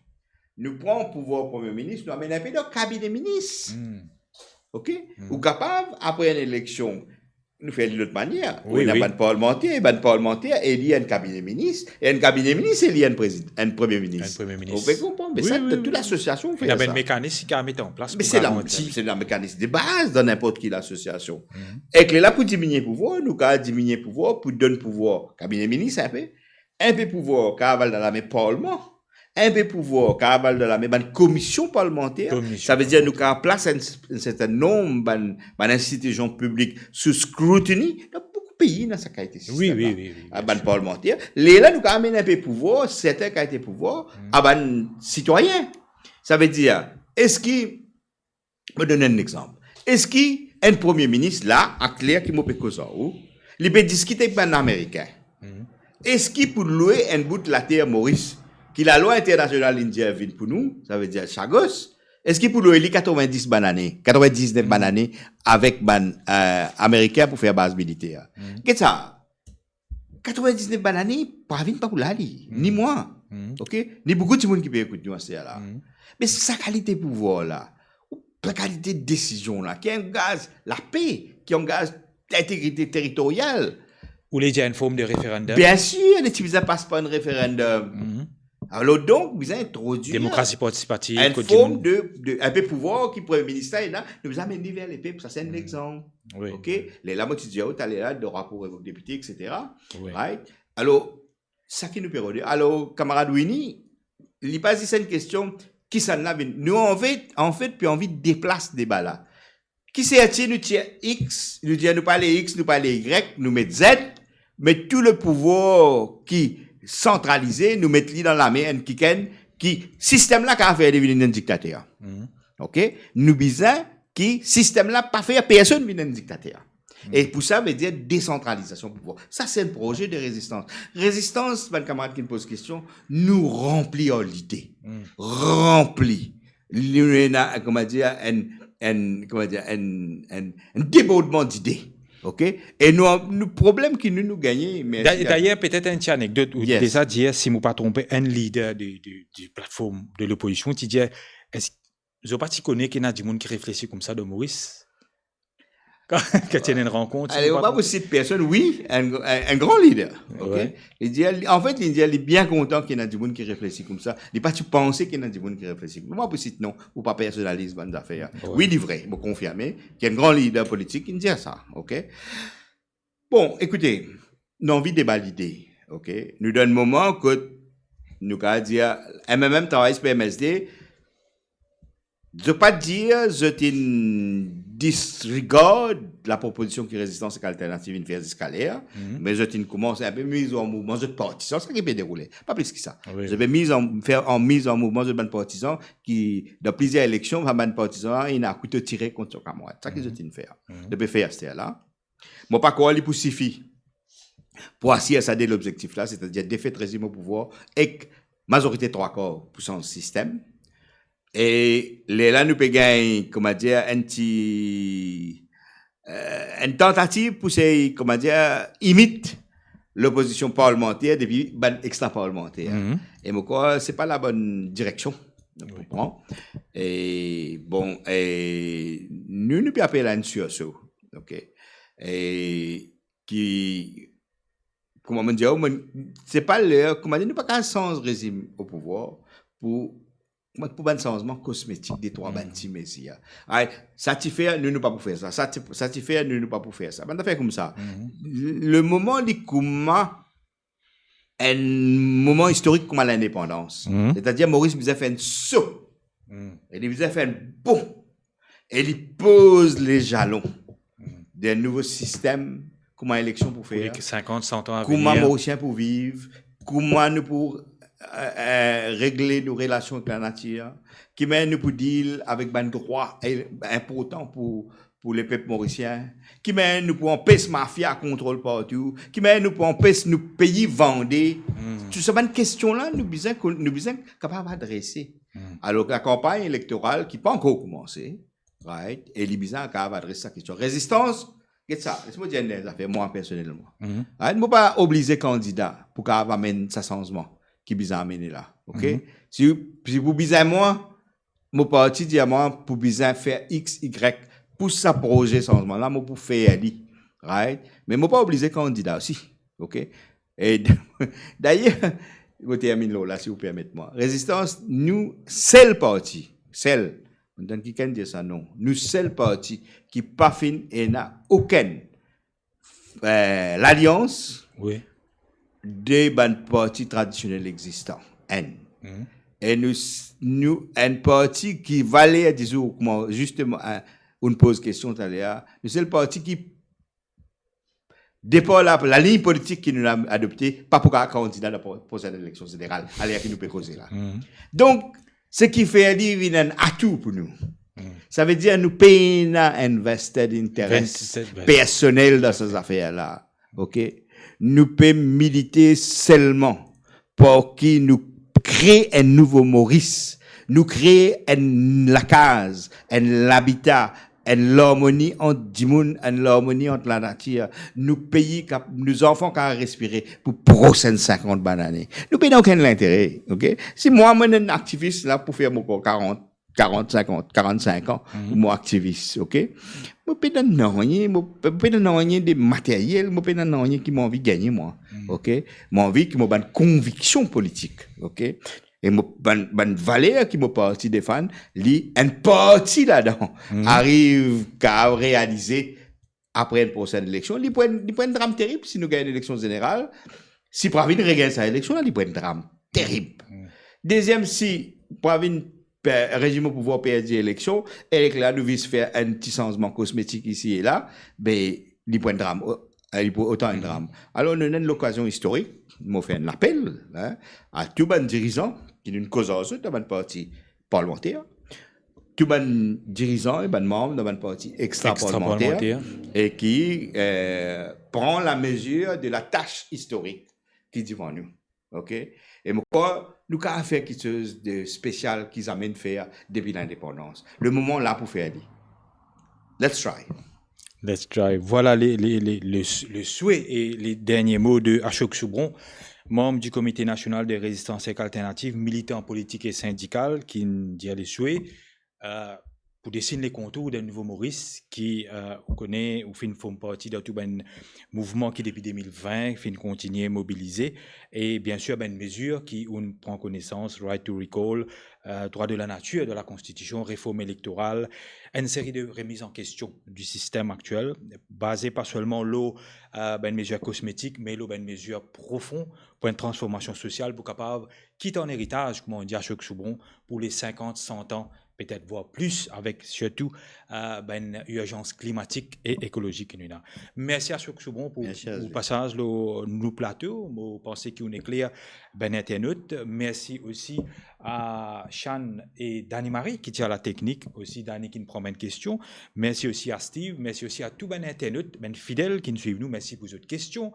Nou pran pouvwar Premie Minis, nou amenn enpe dan kabine minis. Hmm. Ok? Hmm. Ou kapav, apre enn eleksion, nou fer li lot manier. Ou Wi, ena wi. Bann parlemanter, bann parlemanter eli enn kabine minis, e enn kabine minis eli enn prezid-, enn Premie Minis. Enn Premie Minis. Ou pe konpran? Me Wi, sa, wi, tou wi. Lasosiasion fer Ena bann sa. Mekanis ki kapav met an plas Me pou se la, garanti. Se, se la mekanis de baz dan ninport ki lasosiasion. Mhm. Ek lerla pou diminie pouvwar, nou kapav diminie pouvwar pou donn pouvwar kabine minis enpe, enpe pouvwar kapav al dan lame parlman, enpe pouvwar kapav al dan lame bann komision parlemanter. Komision Sa ve dir nou parlemanter. Kapav plas enn, enn serten nonb bann, bann institision piblik sou scrutiny. Dan boukou pei, ena sa kalite Wi, sistem wi, la. Wi, wi, Ah, bien bann sir. Parlemanter. Lerla nou kapav amenn enpe pouvwar, serten kalite pouvwar, Hmm. a bann sitwayin. Sa ve dir, eski Mo donn enn lexanp. Eski enn Premie Minis la, akler ki mo pe koz ar ou, li pe diskit ek bann Amerikin? Mhm. Eski pou lwe enn bout later Moris, ki lalwa internasional inn dir vinn pou nou, sa ve dir Chagos, eski pou lwe li katrevin-dis bann ane, katrevin-diznef bann Mhm. ane avek bann, eh, Amerikin pou fer baz militer? Mhm. Get sa, katrevin-diznef bann ane, pa vinn pa pou la li, Hmm. ni mwa. Hmm. Ok? Ni boukou dimoun ki pe ekout nou aster la. Hmm. Me sa kalite pouvwar la, ou sa kalite desizion la, ki angaz lape, ki angaz lintegrite teritorial. Ou le dir enn form de referandom? Bien sir, li ti bizin pas par enn referandom. Hmm. Alor donk, bizin introdir Demokrasi partisipatif, enn kot form dimoun de, de, enpe pouvwar ki Premie Minis la ena, nou bizin amenn li ver lepep, sa se enn Hmm. lexanp. Wi, Ok? wi. Lerla, mo ti dir ou taler la, drwa pou revok depite, et cetera. Wi. Right? Alor, sa ki nou pe rode. Alor, kamarad Winnie, li pa zis enn kestion, kisannla vinn. Nou, anfet, anfet, pe anvi deplas deba la. Ki serti nou tir X, nou dir nou pa le X, nou pa le Y, nou met Z, me tou le pouvwar ki santralize, nou met li dan lame enn kikenn ki sistem la kapav fer li vinn enn diktater. Mhm. Ok? Nou bizin ki sistem la pa fer personn vinn enn diktater. Mhm. E pou sa, ve dir desantralizasion pouvwar. Sa, se enn proze de rezistans. Rezistans, bann kamarad ki poz kestion, nou ranpli ar lide. Mhm. Ranpli. Nou ena, kouma dir, enn, enn, kouma dir, enn, enn, enn debordman dide. Ok? E nou, nou problem ki nou, nou gagne, mersi Da-, David. Dayer, petet enn ti anekdot, ou Yes. deza dir, si mo pa tronpe, enn lider de, de, de platform de lopozision, ti dir, es, zot pa ti kone ki ena dimoun ki reflesi koumsa dan Moris? Kan, kan ti ena enn rankont, Ale, si mo ou pa pa tronpe. Pou sit personn, wi, enn, enn, enn gran lider, ok? Wi. Li dir, li, anfet, li dir, li bien kontan ki ena dimoun ki reflesi koumsa. Li pa ti panse ki ena dimoun ki reflesi. Mo pa pou sit non, pou pa personaliz bann zafer. Wi. Wi, li vre, mo konfirme, ki enn gran lider politik, li dir sa, ok? Bon, ekoute, nou anvi deba lide, ok? Nou dan enn moman kot nou kapav dir, M M M travay pou M S D, zot pa dir zot inn disregard lapropozision ki Rezistans ek Alternativ inn fer ziska ler, Mhm. me zot inn koumans enpe miz an mouvman zot partizan, sa ki pe deroule, pa plis ki sa. Wi. Zot pe miz an, fer an miz an mouvman zot bann partizan ki, dan plizier eleksion, sa bann partizan la, inn al kouto tire kont zot kamarad. Sa ki Mhm. zot inn fer. Mhm. Zot pe fer aster la. Mo pa krwar li pou sifi pou asir sa de lobzektif la, setadir defet rezim o pouvwar ek mazorite trwa kar pou sanz sistem. E lerla nou pe gagn, kouma dir, enn ti, eh, enn tantativ pou sey, kouma dir, imit lopozision parlmanter depi bann extra parlmanter. Mhm. E mo krwar se pa labonn direksion pou pran. E bon, e nou, nou pe apel a enn sirso, ok? E ki, kouma mo dir, mo, se pa ler, kouma dir, nou pa kapav sanz rezim o pouvwar pou, pou bann sanzman kosmetik, de trwa bann ti mezir. Ay, sa ti fer, nou, nou pa pou fer sa. Sa ti, sa ti fer, nou, nou pa pou fer sa. Bann zafer koumsa. Mhm. Le moman li kouma enn moman istorik kouma lindepandans. Mhm. Setadir Moris bizin fer enn so. Mhm. E li bizin fer enn bond. E li poz le zalon de enn nouvo sistem, kouma eleksion pou fer, pou les cinquante, cent ans à venir, kouma Morisien pou viv, kouma nou pou, eh, eh, regle nou relasion ek lanatir, ki manier nou pou deal avek bann drwa, eh, inportan pou, pou lepep morisien, ki manier nou pou anpes mafia kontrol partou, ki manier nou pou anpes nou pei vande. Hmm. Tou sa bann kestion la, nou bizin, nou bizin kapav adrese. Hmm. Alor ki lakanpagn elektoral ki pa ankor koumanse, right? E li bizin kapav adres sa kestion. Rezistans, get sa, les mo dir enn zafer, mwa personelman. Mhm. Right? Mo pa oblize kandida pou kapav amenn sa sanzman ki bizin amene la, ok? Mhm. Si, si pou bizin mwa, mo parti dir mwa pou bizin fer X, Y, pou sa proze sanzman la, mo pou fer li, right? Me mo pa oblize kandida osi, ok? E dayer, mo terminn lor la, si ou permet mwa. Rezistans, nou sel parti, sel, mo tann kikenn dir sa non, nou sel parti ki pa finn ena okenn, eh, lalians, wi, de bann parti tradisionel existan, enn. Mhm. E nou, nou enn parti ki valer dizour, kouma zisteman, eh, ou'nn poz kestion taler, nou sel parti ki depar la, lalign politik ki nou adopte, pa pou kapav kandida dan pro-, prosenn eleksion zeneral, aler ki nou pe koze la. Mhm. Donk, seki fer li vinn enn atou pou nou. Mhm. Savedir nou pena enn vested interest, vested, vested, personel dan sa zafer la. Ok? Nou pe milite selman pou ki nou kree enn nouvo Moris, nou kree enn lakaz, enn labita, enn larmoni ant dimoun, enn larmoni ant lanatir. Nou pei kap-, nou zanfan kapav respire pou prosenn sinkant bann ane. Nou pena okenn lintere, ok? Si mwa, mo enn aktivis la pou fer mo kor karant, karant, sinkant, karant-sink an, mhm, mo aktivis, ok? Mo pena nanye, mo pe-, pena nanye de materyel, mo pena nanye ki mo anvi gagne mwa, mhm, ok? Mo anvi ki mo bann konviksion politik, ok? E mo, bann, bann valer ki mo parti defann, li enn parti ladan, mhm, ariv kapav realize apre enn prosenn eleksion, li pou enn, li pou enn dram terib si nou gagn eleksion zeneral. Si Pravin regagn sa eleksion la, li pou enn dram terib. Hmm. Deziem, si Pravin per-, rezim o pouvwar perdi eleksion, e lerla nou vinn fer enn ti sanzman kosmetik isi e la, be, li pou enn dram, o-, li pou otan enn dram. Alor, nou ena enn lokazion istorik, mo fer enn lapel, hein, a tou bann dirizan ki nou'nn koz ar zot dan bann parti parlmanter, tou bann dirizan e bann manm dan bann parti extra parlmanter, extra parlmanter, e ki, eh, pran lamezir de latas istorik ki divan nou. Ok? E mo krwar nou kapav fer kiksoz de spesial ki zame inn fer depi lindepandans. Le moman la pou fer li. Let's try. Let's try. Vwala le, le, le, le, le swe e le dernie mo de Ashok Soubron, manm di Komite Nasional de Rezistans ek Alternativ, militan politik e sindikal, ki dir le swe, eh, pou desin le kontour d'enn nouvo Moris ki, eh, ou kone, ou finn form parti dan tou bann mouvman ki depi de mil vin finn kontigne mobilize, e biensir bann mezir ki ou'nn pran konesans, right to recall, eh, drwa de lanatir dan Lakonstitision, reform elektoral, enn seri de remiz an kestion di sistem aktiel, baze pa selman lor, eh, bann mezir kosmetik, me lor bann mezir profon pou enn transformasion sosial pou kapav kit an eritaz, kouma dir Ashok Soubron, pou le sinkant, san an, petet vwar plis, avek sirtou, eh, bann irzans klimatik e ekolozik ki nou ena. Mersi Ashok Soubron pou, mersi a ou, pasaz lor nou plato. Mo panse ki ou'nn ekler bann internot. Mersi osi a Shan e Dani Marie ki ti a la teknik, osi Dani ki'nn pran bann kestion. Mersi osi a Steve, mersi osi a tou bann internot, bann fidel ki'nn swiv nou, mersi pou zot kestion,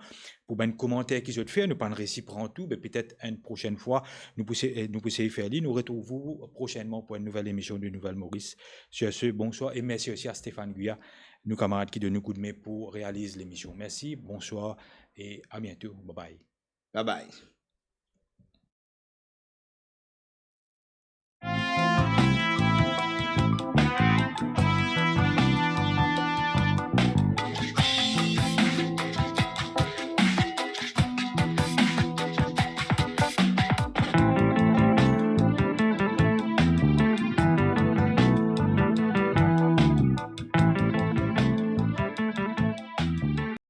pou bann komanter ki zot fer. Nou pa'nn resi pran tou, me petet enn prosenn fwa nou pou se-, nou pou sey fer li. Nou retrouv ou prosennman pou enn nouvel emision de Nouvel Moris. Sur ce, bonswar e mersi osi a Stéphane Guya, nou kamarad ki donn nou koudme pou realiz lemision. Mersi, bonswar e a biento. Bye bye. Bye bye.